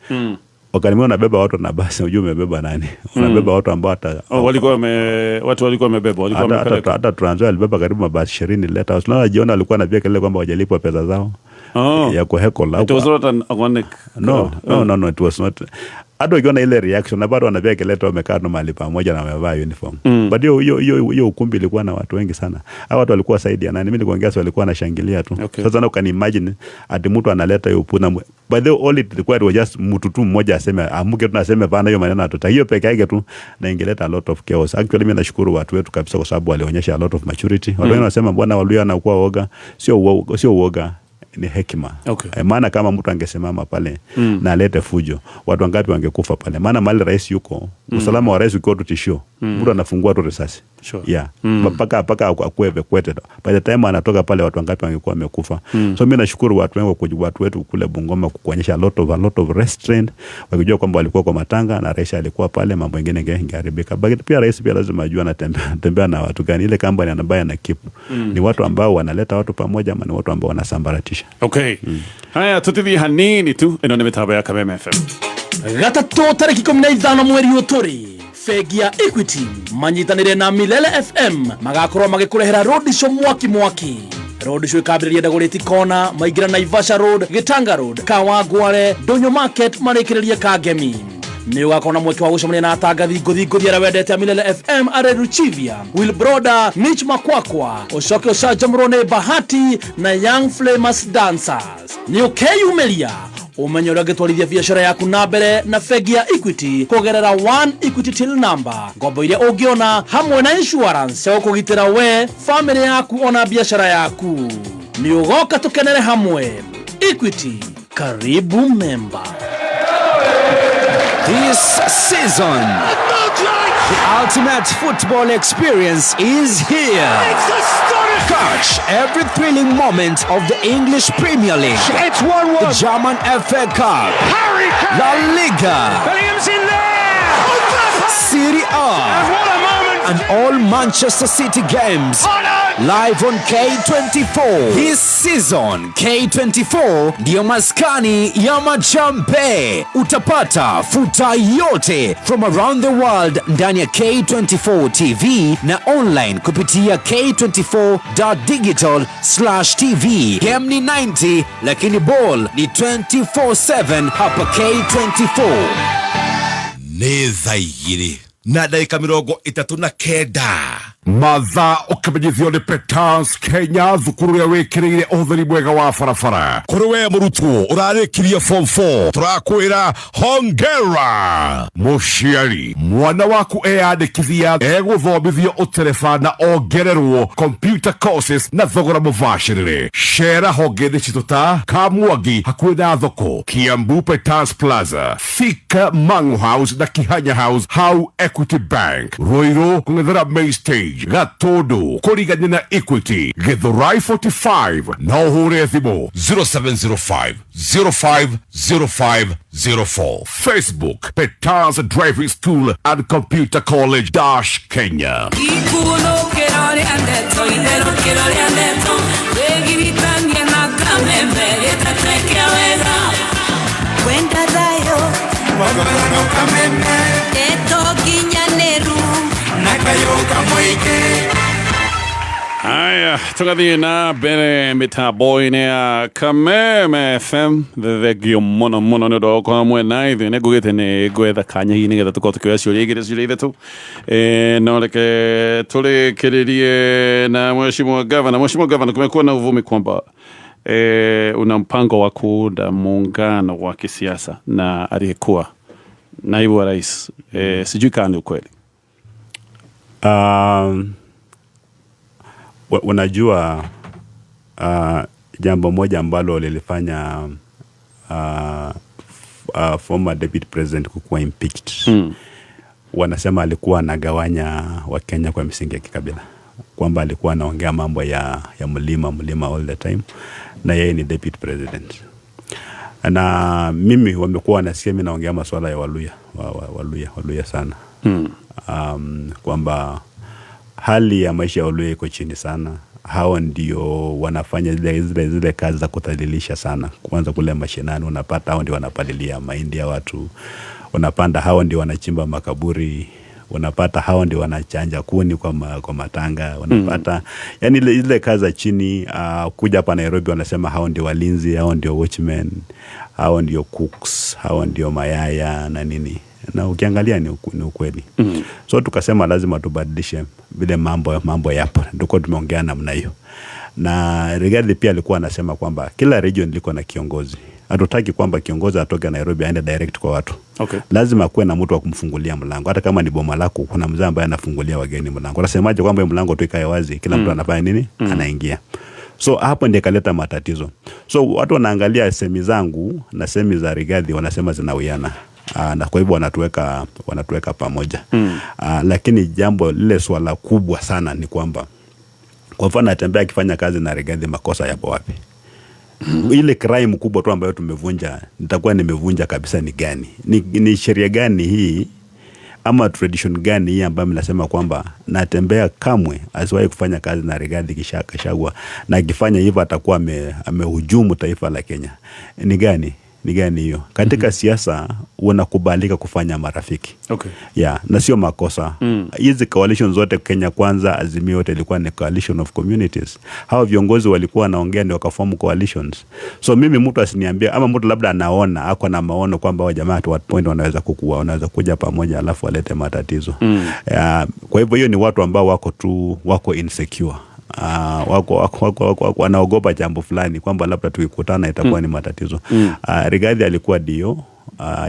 Wakati mwingine unabeba watu na basi unajua umebeba nani? Unabeba watu ambao hata walikuwa watu walikuwa wamebeba, walikuwa wamepeleka. Hata Trans Nzoia alibeba karibu mabasi 20 leta. Unaona jiona alikuwa anapiga kelele kwamba hawajalipwa pesa zao. Ya kuhekola. It was not an organic. No, it was not. Hata ukiona ile reaction na bado wanapiga kelele wamekaa tu mahali pamoja na wamevaa uniform. But hiyo ukumbi ilikuwa na watu wengi sana. Hao watu walikuwa saidi ya nani? Mimi nilikuongea sio, walikuwa wanashangilia tu. Okay. Sasa na can imagine ati mtu analeta hiyo puna. By the way, all it required was just mtu tu mmoja aseme amuke tu aseme bana hiyo maneno hatuta. Hiyo peke yake tu na ingeleta a lot of chaos. Actually mimi nashukuru watu wetu kabisa kwa sababu walionyesha a lot of maturity. Watu wengi wanasema bwana Waluya anakuwa woga. Sio uoga. Ni hekima. Okay. Maana kama mtu angesimama pale na alete fujo, watu wangapi wangekufa pale? Maana mahali rais yuko, usalama wa rais ukiwa tu tishio, mtu anafungua tu risasi. Sure. Yeah. Mpaka akuwe evacuated. By the time anatoka pale watu wangapi wangekuwa wamekufa. So mimi nashukuru watu wengi, watu wetu kule Bungoma kuonyesha a lot of restraint, wakijua kwamba walikuwa kwa matanga na rais alikuwa pale, mambo mengine yangeharibika. But pia rais pia lazima ajue anatembea na watu gani, ile company ambayo ana keep. Ni watu ambao wanaleta watu pamoja ama ni watu ambao wanasambaratisha. Okay. Haya tutithie hanini tu ino ni mitambo ya Kameme FM. Gatatũ tarĩki 15 mweri ũyũ tũrĩ bengi ya Equity manyitanĩre na Milele FM magakorwo magĩkũrehera road show mwaki mwaki. Road show ikambĩrĩria Dagoretti Corner, maingĩra Naivasha Road, Gitanga Road, Kawangware, Ndũnyũ Market, marĩkĩrĩrie Kangemi. Nĩ ũgakorwo na mweke wa gũcemania na atangathi ngũthi ngũthi arĩa wendete a Milele FM, Arĩ Ruchivia, Will Broda, Mitch Makwakwa, ũcoke ũcanjamũrwo nĩ Bahati na Young Flamers Dancers. Nĩ ũkeyumĩria umenye ũrĩa ũngĩtwarithia biacara yaku na mbere na bengi ya Equity kũgerera One Equity Till Number, ngombo iria ũngĩona hamwe na insurance ya gũkũgitĩra we, famĩlĩ yaku ona biacara yaku. Nĩ ũgoka tũkenere hamwe. Equity, karibu member. This season, the ultimate football experience is here. It's astonishing. Catch every thrilling moment of the English Premier League. It's 1-1. The German FA Cup. Harry Kane. La Liga. Bellingham's in there. Serie A. And what a moment. And all Manchester City games. Live on K24. This season, K24 ndiyo maskani ya majambe. Utapata futa yote from around the world ndani ya K24 TV na online kupitia k24.digital/tv. Game ni 90 lakini ball ni 24/7 hapa K24. Nĩ thaa igĩrĩ na ndagĩka 39. Mathaa ũkĩmenyithio nĩ Petans Kenya, thukuru ũrĩa wĩkĩrĩire ũhũthĩri mwega wa barabara. Kũrĩ we mũrutwo ũrarĩkirie form 4, tũrakwĩra hongera. Mũciari, mwana waku eyandĩkithia egũthomithio ũtereba na ongererwo computer courses na thogora mũbacĩrĩre. Cera honge-inĩ citũ ta Kamwangi hakuhĩ na thoko, Kiambu Petans Plaza, Thika Mangu House na Kihanya House hau Equity Bank, Ruiru kũng'ethera Main Stage, College, Gatundu, kũrigania na Equity, Githurai 45, na ũhũre thimũ 0705 050504. Facebook, Peters Driving School and Computer College dash Kenya. Haya, tugathiĩ na mbere mĩtambo-inĩ ya Kameme FM. Thengio mũno mũno nĩ ũndũ wa gũkorwo hamwe na ithuĩ. Nĩ ngugĩte nĩ ngwetha kanya hihi nĩgetha tũkorwo tũkĩoya ciũria igĩrĩ, ciũria ithatũ. No reke tũrĩkĩrĩrie na Mheshimiwa Gavana. Mheshimiwa Gavana, kumekuwa na uvumi kwamba una mpango wa kuunda muungano wa kisiasa na aliyekuwa naibu wa rais. Sijui kama ni ukweli. Unajua jambo moja ambalo lilifanya former deputy president kukuwa impeached. Wanasema alikuwa anagawanya Wakenya kwa misingi ya kikabila, kwamba alikuwa anaongea mambo ya mlima all the time, na yeye ni deputy president. Na mimi wamekuwa wanasikia mimi naongea masuala ya Waluya, Waluya sana. Kwamba hali ya maisha ya Waluya iko chini sana. Hao ndio wanafanya zile kazi za kudhalilisha sana. Kwanza kule mashinani unapata hao ndio wanapalilia mahindi ya watu. Unapanda hao ndio wanachimba makaburi. Unapata hao ndio wanachanja kuni kwa matanga. Unapata yani ile kazi za chini. Kuja hapa Nairobi wanasema hao ndio walinzi, hao ndio watchmen, hao ndio cooks, hao ndio mayaya na nini. Na ukiangalia ni ukweli. So tukasema lazima tubadilishe vile mambo yapo. Ndiko tumeongea namna hiyo. Na Rigathi pia alikuwa anasema kwamba kila region liko na kiongozi. Hatutaki kwamba kiongozi atoke Nairobi aende direct kwa watu. Okay. Lazima kuwe na mtu wa kumfungulia mlango. Hata kama ni boma lako, kuna mzee ambaye anafungulia wageni mlango. Unasemaje kwamba mlango tu ikae wazi, kila mtu anafanya nini? Anaingia. So hapo ndiye kaleta matatizo. So watu wanaangalia semi zangu na semi za Rigathi wanasema zinawiana. Na kwa hivyo wanatuweka pamoja. Lakini jambo lile swala kubwa sana ni kwamba kwa mfano Natembea akifanya kazi na Rigathi, makosa yapo wapi? Ile crime kubwa tu ambayo tumevunja, nitakuwa nimevunja kabisa ni gani? Ni sheria gani hii ama tradition gani hii ambayo mnasema kwamba Natembea kamwe asiwahi kufanya kazi na Rigathi Gachagua, na akifanya hivyo atakuwa amehujumu taifa la Kenya? Ni gani? Ni gani hiyo? Katika siasa unakubalika kufanya marafiki. Okay. Yeah, na sio makosa. Hizi coalition zote Kenya Kwanza, Azimio yote ilikuwa ni coalition of communities. Hao viongozi walikuwa wanaongea ndio wakaform coalitions. So mimi mtu asiniambie ama mtu labda anaona ako na maono kwamba hao jamaa at what point wanaweza kukua, wanaweza kuja pamoja alafu walete matatizo. Kwa hivyo hiyo ni watu ambao wako insecure. Wako wanaogopa jambo fulani kwamba labda tukikutana itakuwa ni matatizo. Rigathi alikuwa dio,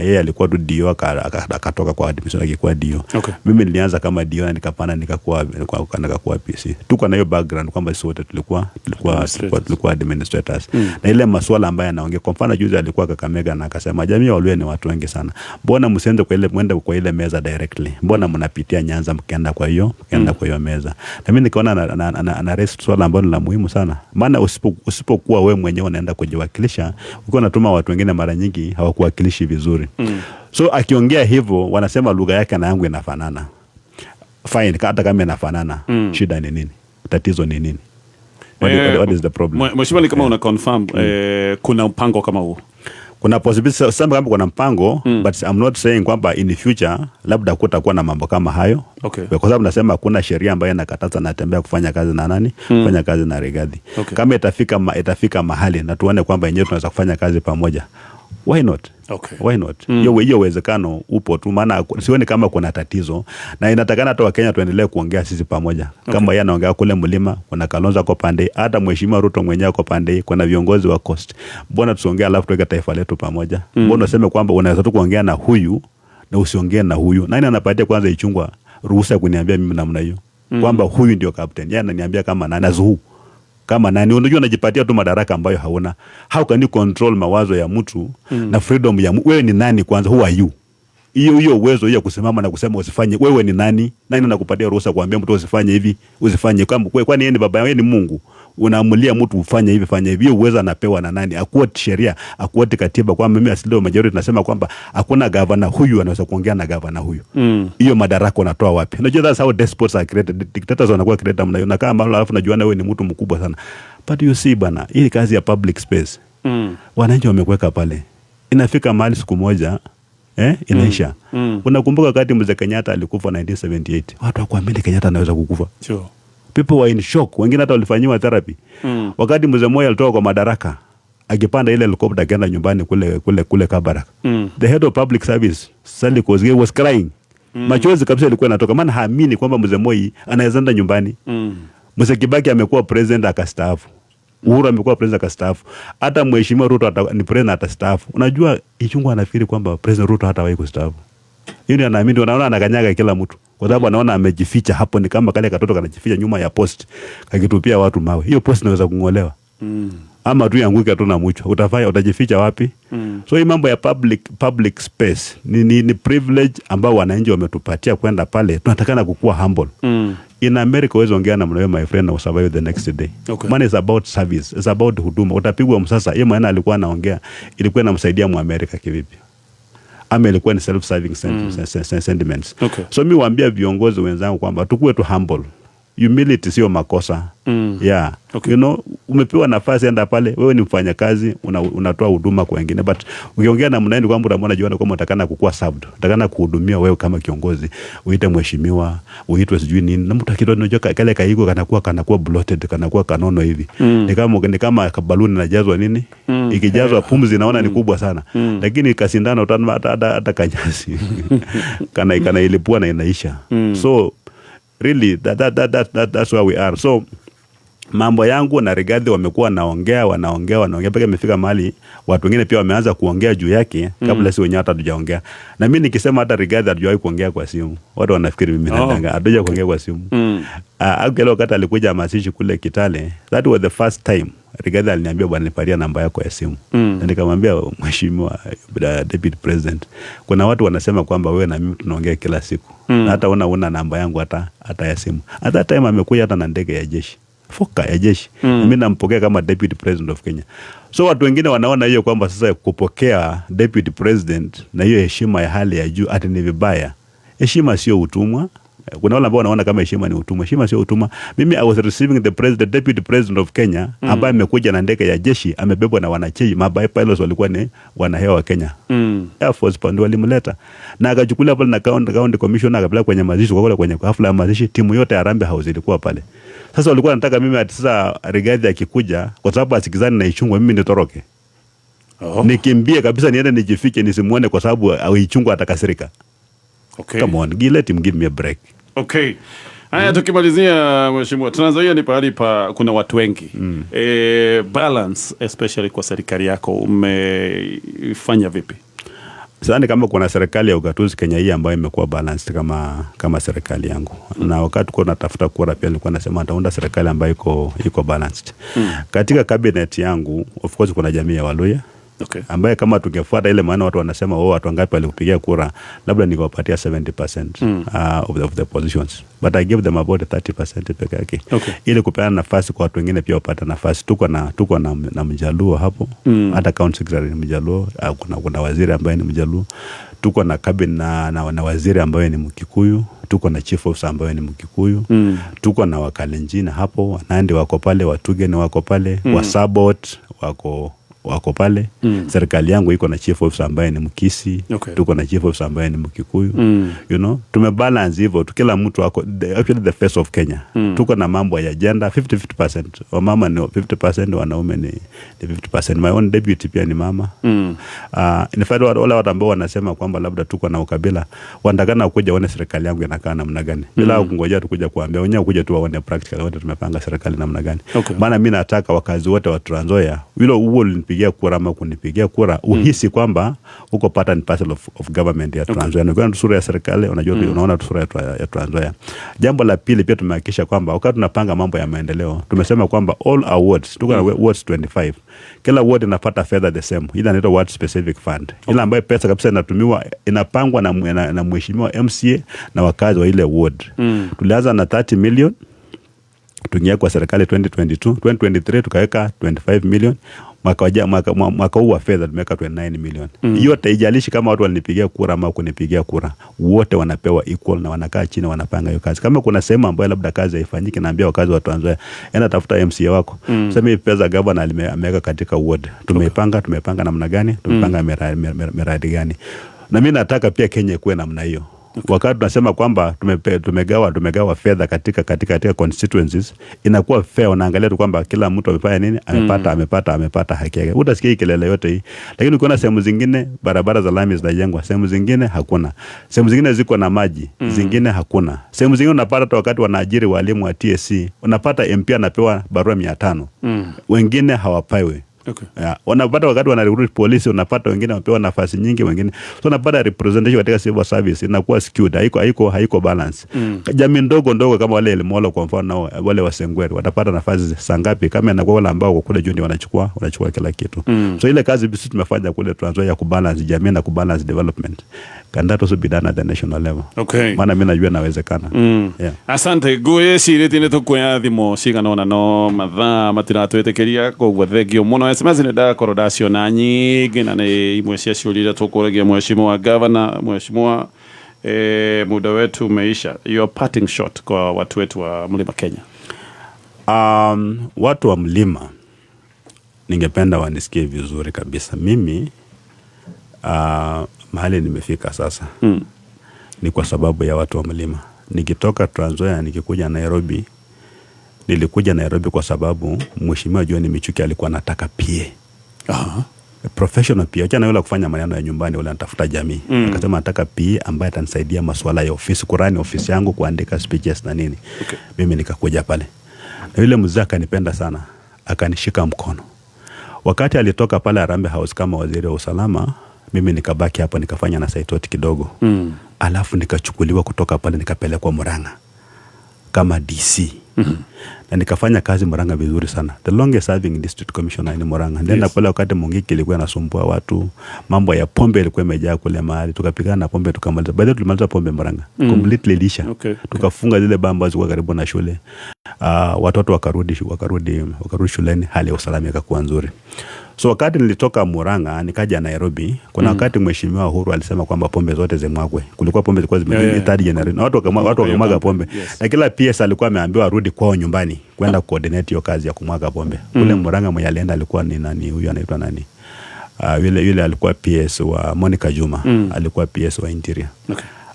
yeye alikuwa tu dio akatoka kwa admission akikuwa dio. Okay. Mimi nilianza kama dio na nikapanda nikakuwa PC. Tuko na hiyo background kwamba sisi wote tulikuwa administrators. Na ile masuala ambayo anaongea, kwa mfano juzi alikuwa Kakamega na akasema jamii ya Waluya ni watu wengi sana. Mbona msiende kwa ile mwende kwa ile meza directly? Mbona mnapitia Nyanza mkienda kwa hiyo kwa hiyo meza? Na mimi nikaona ana raise swala ambalo ni la muhimu sana. Maana usipokuwa wewe mwenyewe unaenda kujiwakilisha, ukiwa unatuma watu wengine mara nyingi hawakuwakilishi vizuri. So akiongea hivyo wanasema lugha yake na yangu inafanana. Fine, hata kama inafanana, shida ni nini? Tatizo ni nini? What is the problem? Mheshimiwa, ni kama una confirm kuna mpango kama huo? Kuna possibility sasa kama kuna mpango, but I'm not saying kwamba in the future labda kutakuwa na mambo kama hayo. Okay. Kwa sababu nasema kuna sheria ambayo inakataza Natembea kufanya kazi na nani? Kufanya kazi na Rigathi. Okay. Kama itafika mahali na tuone kwamba yenyewe tunaweza kufanya kazi pamoja. Why not? Okay. Why not? Hiyo uwezekano upo tu, maana sioni kama kuna tatizo, na inatakana hata Wakenya tuendelee kuongea sisi pamoja. Okay. Kama yeye anaongea kule mlima, kuna Kalonzo kwa pande, hata Mheshimiwa Ruto mwenyewe kwa pande, kuna viongozi wa Coast. Mbona tusiongee alafu tuweke taifa letu pamoja? Mbona useme kwamba unaweza tu kuongea na huyu na usiongee na huyu? Nani anapatia kwanza Ichung'wah ruhusa kuniambia mimi namna hiyo? Kwamba huyu ndio captain. Yeye ananiambia kama nani azuhu. Kama nani? Unajua unajipatia tu madaraka ambayo hauna. How can you control mawazo ya mtu na freedom ya wewe ni nani kwanza? Who are you? Hiyo uwezo hiyo kusimama na kusema usifanye, wewe ni nani? Nani anakupatia ruhusa kuambia mtu usifanye hivi, usifanye? Kwani yeye ni baba, yeye ni Mungu? Unaamulia mtu ufanye hivi, fanye hivi. Hiyo uwezo anapewa na nani? Akuoti sheria, akuoti katiba. Kwa mimi asili majority nasema kwamba hakuna gavana huyu anaweza kuongea na gavana huyu. Hiyo madaraka unatoa wapi? Unajua that's how despots are created. Dictators wanakuwa created namna hiyo. Na kama alafu unajuana wewe ni mtu mkubwa sana. But you see bana, hii kazi ya public space. Wananchi wamekuweka pale. Inafika mahali siku moja inaisha. Unakumbuka wakati Mzee Kenyatta alikufa 1978. Watu hawakuamini Kenyatta anaweza kukufa. Sure. People were in shock. Wengine hata walifanyiwa therapy. Wakati Mzee Moi alitoka kwa madaraka, akipanda ile helicopter akaenda nyumbani kule Kabarak. The head of public service, Sally Kosgei, was crying. Machozi kabisa ilikuwa inatoka, maana haamini kwamba Mzee Moi anaweza enda nyumbani. Mzee Kibaki amekuwa president akastaafu. Uhuru amekuwa president akastaafu. Hata Mheshimiwa Ruto ni president atastaafu. Unajua Ichung'wah anafikiri kwamba President Ruto hatawahi kustaafu. Yeye anaamini, anaona anakanyaga kila mtu. Kwa sababu anaona amejificha hapo, ni kama kale katoto kanajificha nyuma ya post kakitupia watu mawe. Hiyo post inaweza kungolewa. Ama tu yanguke tu na mchwa. Utafanya utajificha wapi? So hii mambo ya public space ni privilege ambao wananchi wametupatia kwenda pale. Tunatakana kukua humble. In America uweze ongea na mnawe my friend na survive the next day. Okay. Money is about service, it's about huduma. Utapigwa msasa. Yeye mwana alikuwa anaongea ilikuwa inamsaidia Muamerika kivipi? Ama ilikuwa ni self-serving sentiments. Okay. So mimi waambia viongozi wenzangu kwamba tukue tu humble. Humility sio makosa. Yeah. Okay. You know, umepewa nafasi enda pale, wewe ni mfanyakazi, unatoa huduma kwa wengine, but ukiongea na mnaeni kwamba unamwona jiona kwamba unatakana kukua served, unatakana kuhudumia wewe kama kiongozi, uite mheshimiwa, uitwe sijui nini. Na mtu akitoa unajua kale kaigo kanakuwa bloated, kanakuwa kanono hivi. Ni kama baluni inajazwa nini? Ikijazwa pumzi naona ni kubwa sana. Lakini kasindano hata kanyasi. Kana ilipua na inaisha. So really that's where we are. So mambo yangu na Rigathi wamekuwa wanaongea mpaka imefika mahali watu wengine pia wameanza kuongea juu yake kabla si wenyewe hata hatujaongea. Na mimi nikisema hata Rigathi hatujawahi kuongea kwa simu, watu wanafikiri mimi nadanga. Hatuja kuongea kwa simu. Akelo wakati alikuja mazishi kule Kitale, that was the first time Rigathi aliniambia bwana nipatie namba yako ya simu. Na nikamwambia mheshimiwa deputy president, kuna watu wanasema kwamba wewe na mimi tunaongea kila siku. Na hata una namba yangu hata ya simu. At that time amekuja hata na ndege ya jeshi. Foka ya jeshi. Mimi nampokea kama deputy president of Kenya. So watu wengine wanaona hiyo kwamba sasa kupokea deputy president na hiyo heshima ya hali ya juu ati ni vibaya. Heshima sio utumwa. Kuna wale ambao wanaona kama heshima ni utumwa. Heshima sio utumwa. Mimi I was receiving the president, deputy president of Kenya, ambaye amekuja na ndege ya jeshi, amebebwa na wanajeshi, mabai pilots walikuwa ni wanahewa wa Kenya. Air Force pande walimleta. Na akachukuliwa pale na county commissioner akapeleka kwenye mazishi, kwa kwenye hafla ya mazishi, timu yote ya Harambee House ilikuwa pale. Sasa walikuwa wanataka mimi ati sasa Rigathi akikuja kwa sababu asikizane na Ichung'wah mimi nitoroke. Nikimbie kabisa niende nijifiche nisimuone kwa sababu Ichung'wah atakasirika. Okay. Come on, let him give me a break. Okay. Haya, tukimalizia mheshimiwa, Trans Nzoia ni pahali pa kuna watu wengi. Balance especially kwa serikali yako umefanya vipi? Sidhani kama kuna serikali ya ugatuzi Kenya hii ambayo imekuwa balanced kama serikali yangu. Na wakati kwa natafuta kura pia nilikuwa nasema nitaunda serikali ambayo iko balanced. Katika cabinet yangu of course kuna jamii ya Waluya. Okay. Ambaye kama tungefuata ile maana watu wanasema watu wangapi walikupigia kura, labda ningewapatia 70% of the positions, but I give them about 30% peke yake. Okay. Ili kupeana nafasi kwa watu wengine pia wapate nafasi. Tuko na Mjaluo hapo. Hata county secretary ni Mjaluo, kuna waziri ambaye ni Mjaluo. Tuko na cabinet na waziri ambaye ni Mkikuyu, tuko na chief officer ambaye ni Mkikuyu. Tuko na Wakalenjin hapo, Wanandi wako pale, Watugeni wako pale, Wasabot wako pale. Serikali yangu iko na chief officer ambaye ni Mkisi. Okay. Tuko na chief officer ambaye ni Mkikuyu. You know, tumebalance hivyo, kila mtu ako actually the face of Kenya. Tuko na mambo ya gender 50-50%. Wamama ni 50%, wanaume ni 50%. My own deputy pia ni mama. In fact wale watu ambao wanasema kwamba labda tuko na ukabila, wanatakana kuja waone serikali yangu inakaa namna gani. Bila kungojea tukuja kuambia, wenyewe kuja tu waone practical wote tumepanga serikali namna gani. Okay. Maana mimi nataka wakazi wote wa Trans Nzoia, wilo huo ulinipigia ulinipigia kura ama kunipigia kura, uhisi kwamba uko part and parcel of government ya Trans Nzoia. Ukiona sura ya serikali unajua unaona sura ya Trans Nzoia. Jambo la pili pia tumehakikisha kwamba wakati tunapanga mambo ya maendeleo, tumesema kwamba all our wards, tuko na wards 25. Kila ward inapata fedha the same. Ile inaitwa ward specific fund. Ile ambayo pesa kabisa inatumiwa, inapangwa na mheshimiwa MCA na wakazi wa ile ward. Tulianza na 30 million. Tuingia kwa serikali 2022, 2023 tukaweka 25 million. Mwaka huu wa fedha tumeweka 29 million. Yote haijalishi kama watu walinipigia kura ama kunipigia kura, wote wanapewa equal na wanakaa chini wanapanga hiyo kazi. Kama kuna sehemu ambayo labda kazi haifanyiki, naambia wakazi wa Trans Nzoia, enda tafuta MCA wako. Sema hii pesa governor ameweka katika ward. Tumeipanga, tumepanga namna gani? Tumepanga miradi gani? Na mimi nataka pia Kenya ikuwe namna hiyo. Wakati tunasema kwamba tumegawa fedha katika constituencies, inakuwa fair, unaangalia tu kwamba kila mtu amefanya nini, amepata haki yake. Utasikia kelele yote hii. Lakini ukiona sehemu zingine barabara za lami zinajengwa, sehemu zingine hakuna. Sehemu zingine ziko na maji, zingine hakuna. Sehemu zingine unapata hata wakati wanaajiri walimu wa TSC, unapata MP anapewa barua 500. Wengine hawapewi. Okay. Yeah. Wanapata wakati wanarecruit polisi, unapata wengine wapewa nafasi nyingi, wengine. So unapata representation katika civil service inakuwa skewed, haiko balance. Jamii ndogo ndogo kama wale Elmolo kwa mfano, wale Wasengweri watapata nafasi saa ngapi kama inakuwa wale ambao kule juu ndio wanachukua kila kitu. So ile kazi sisi tumefanya kule Trans Nzoia ya kubalance jamii na kubalance development. Can that also be done at the national level? Okay. Maana mimi najua inawezekana. Yeah. Asante. Ngwĩciria nĩ tũkuoya thimũ cigana ũna no mathaa matiratwĩtĩkĩria, koguo thengio mũno. SMS nĩ ndakorwo ndaciona nyingĩ na nĩ imwe cia ciũria iria tũkũragia mheshimiwa governor. Mheshimiwa, muda wetu umeisha. Your parting shot kwa watu wetu wa Mlima Kenya. Watu wa Mlima ningependa wanisikie vizuri kabisa. Mimi mahali nimefika sasa ni kwa sababu ya watu wa Mlima. Nikitoka Trans Nzoia nikikuja Nairobi, nilikuja Nairobi kwa sababu Mheshimiwa John Michuki alikuwa anataka PA. Professional PA. Acha na yule kufanya maneno ya nyumbani, yule anatafuta jamii. Akasema nataka PA ambaye atanisaidia masuala ya ofisi, kurani ofisi yangu, kuandika speeches na nini. Mimi nikakuja pale. Na yule mzee akanipenda sana, akanishika mkono. Wakati alitoka pale Harambee House kama waziri wa usalama, mimi nikabaki hapo nikafanya na Saitoti kidogo. Alafu nikachukuliwa kutoka pale nikapelekwa Murang'a kama DC. Na nikafanya kazi Murang'a vizuri sana. The longest serving district commissioner in Murang'a. Nenda pale wakati Mungiki ilikuwa inasumbua watu, mambo ya pombe ilikuwa imejaa kule mahali, tukapigana na pombe tukamaliza. By the way tulimaliza pombe Murang'a. Completely lisha. Tukafunga zile bamba zilikuwa karibu na shule. Watoto wakarudi shuleni, hali ya usalama ikakuwa nzuri. So wakati nilitoka Murang'a nikaja Nairobi, kuna wakati Mheshimiwa Uhuru alisema kwamba pombe zote zimwagwe. Kulikuwa pombe zilikuwa zimejaa third generation. Watu wakamwaga pombe. Na kila PS alikuwa ameambiwa arudi kwao nyumbani kwenda coordinate hiyo kazi ya kumwaga pombe. Kule Murang'a mwenye alienda alikuwa ni nani huyu anaitwa nani? Yule alikuwa PS wa Monica Juma, alikuwa PS wa Interior.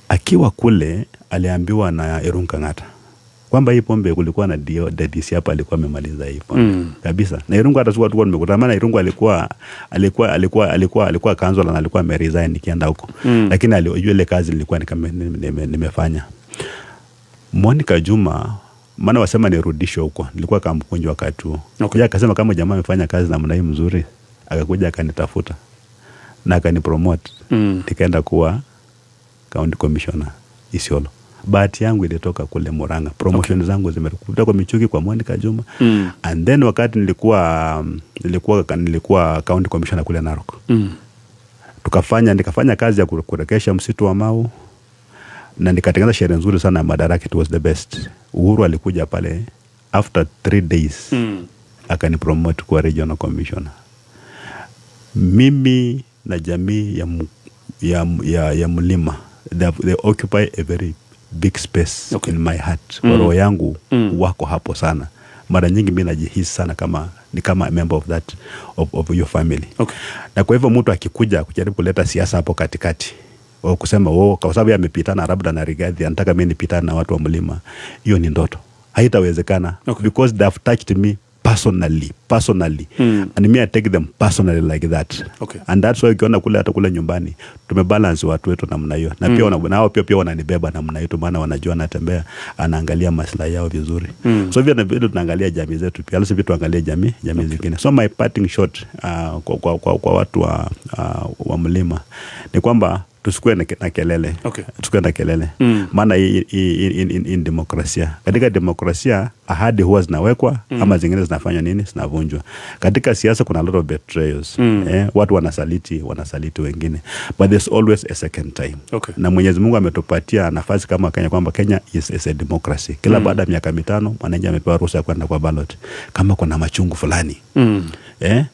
Akiwa kule aliambiwa na Irungu Kang'ata kwamba hii pombe kulikuwa na DC hapa alikuwa amemaliza hii pombe kabisa. Na Irungu hata sikuwa tulikuwa tumekutana, maana Irungu alikuwa councilor na alikuwa ameresign nikienda huko. Lakini alijua ile kazi nilikuwa nimefanya. Monica Juma maana wasema nirudishwe huko. Nilikuwa kama mkunjo wakati huo. Yeye akasema kama jamaa amefanya kazi namna hii mzuri, akakuja akanitafuta na akanipromote. Nikaenda kuwa county commissioner Isiolo. Bahati yangu ilitoka kule Murang'a. Promotion zangu zimekuta kwa Michuki, kwa Monica Juma. And then wakati nilikuwa county commissioner kule Narok. Nikafanya kazi ya kurekesha msitu wa Mau na nikatengeneza sheria nzuri sana ya Madaraka. It was the best. Uhuru alikuja pale after 3 days akanipromote kuwa regional commissioner. Mimi na jamii ya Mlima, they occupy a very big space in my heart. Roho yangu wako hapo sana. Mara nyingi mimi najihisi sana kama ni kama member of that of your family. Na kwa hivyo mtu akikuja kujaribu kuleta siasa hapo katikati au kusema kwa sababu amepitana labda na Rigathi, anataka mimi nipitane na watu wa Mlima, hiyo ni ndoto. Haitawezekana. Because they have touched me personally. personally. And me, I take them personally like that. And that's why ukiona kule, hata kule nyumbani, tumebalance watu wetu namna hiyo, na pia nao pia wananibeba namna hiyo, maana wanajua anatembea, anaangalia maslahi yao vizuri. So vile vile tunaangalia jamii zetu pia, alafu pia tuangalie jamii zingine. So my parting shot kwa watu wa mlima ni kwamba tusikue na kelele. Tusikue na kelele. Maana hii demokrasia. Katika demokrasia ahadi huwa zinawekwa ama zingine zinafanywa nini? Zinavunjwa. Katika siasa kuna a lot of betrayals. Watu wanasaliti wengine. But there's always a second time. Na Mwenyezi Mungu ametupatia nafasi kama Kenya kwamba Kenya is a democracy. Kila baada ya miaka 5 mwananchi amepewa ruhusa ya kwenda kwa ballot. Kama kuna machungu fulani.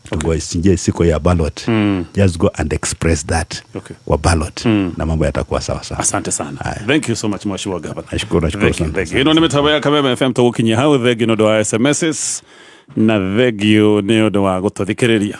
Tungoje siku ya ballot. Just go and express that. Kwa ballot. Na mambo yatakuwa sawa sawa. Asante sana. Thank you so much, Mheshimiwa Governor. Nashukuru sana. Ino ni mitabo ya Kameme FM tugukinyia hau. Thengio nĩ ũndũ wa SMSs na thengio nĩ ũndũ wa gũtũthikĩrĩria.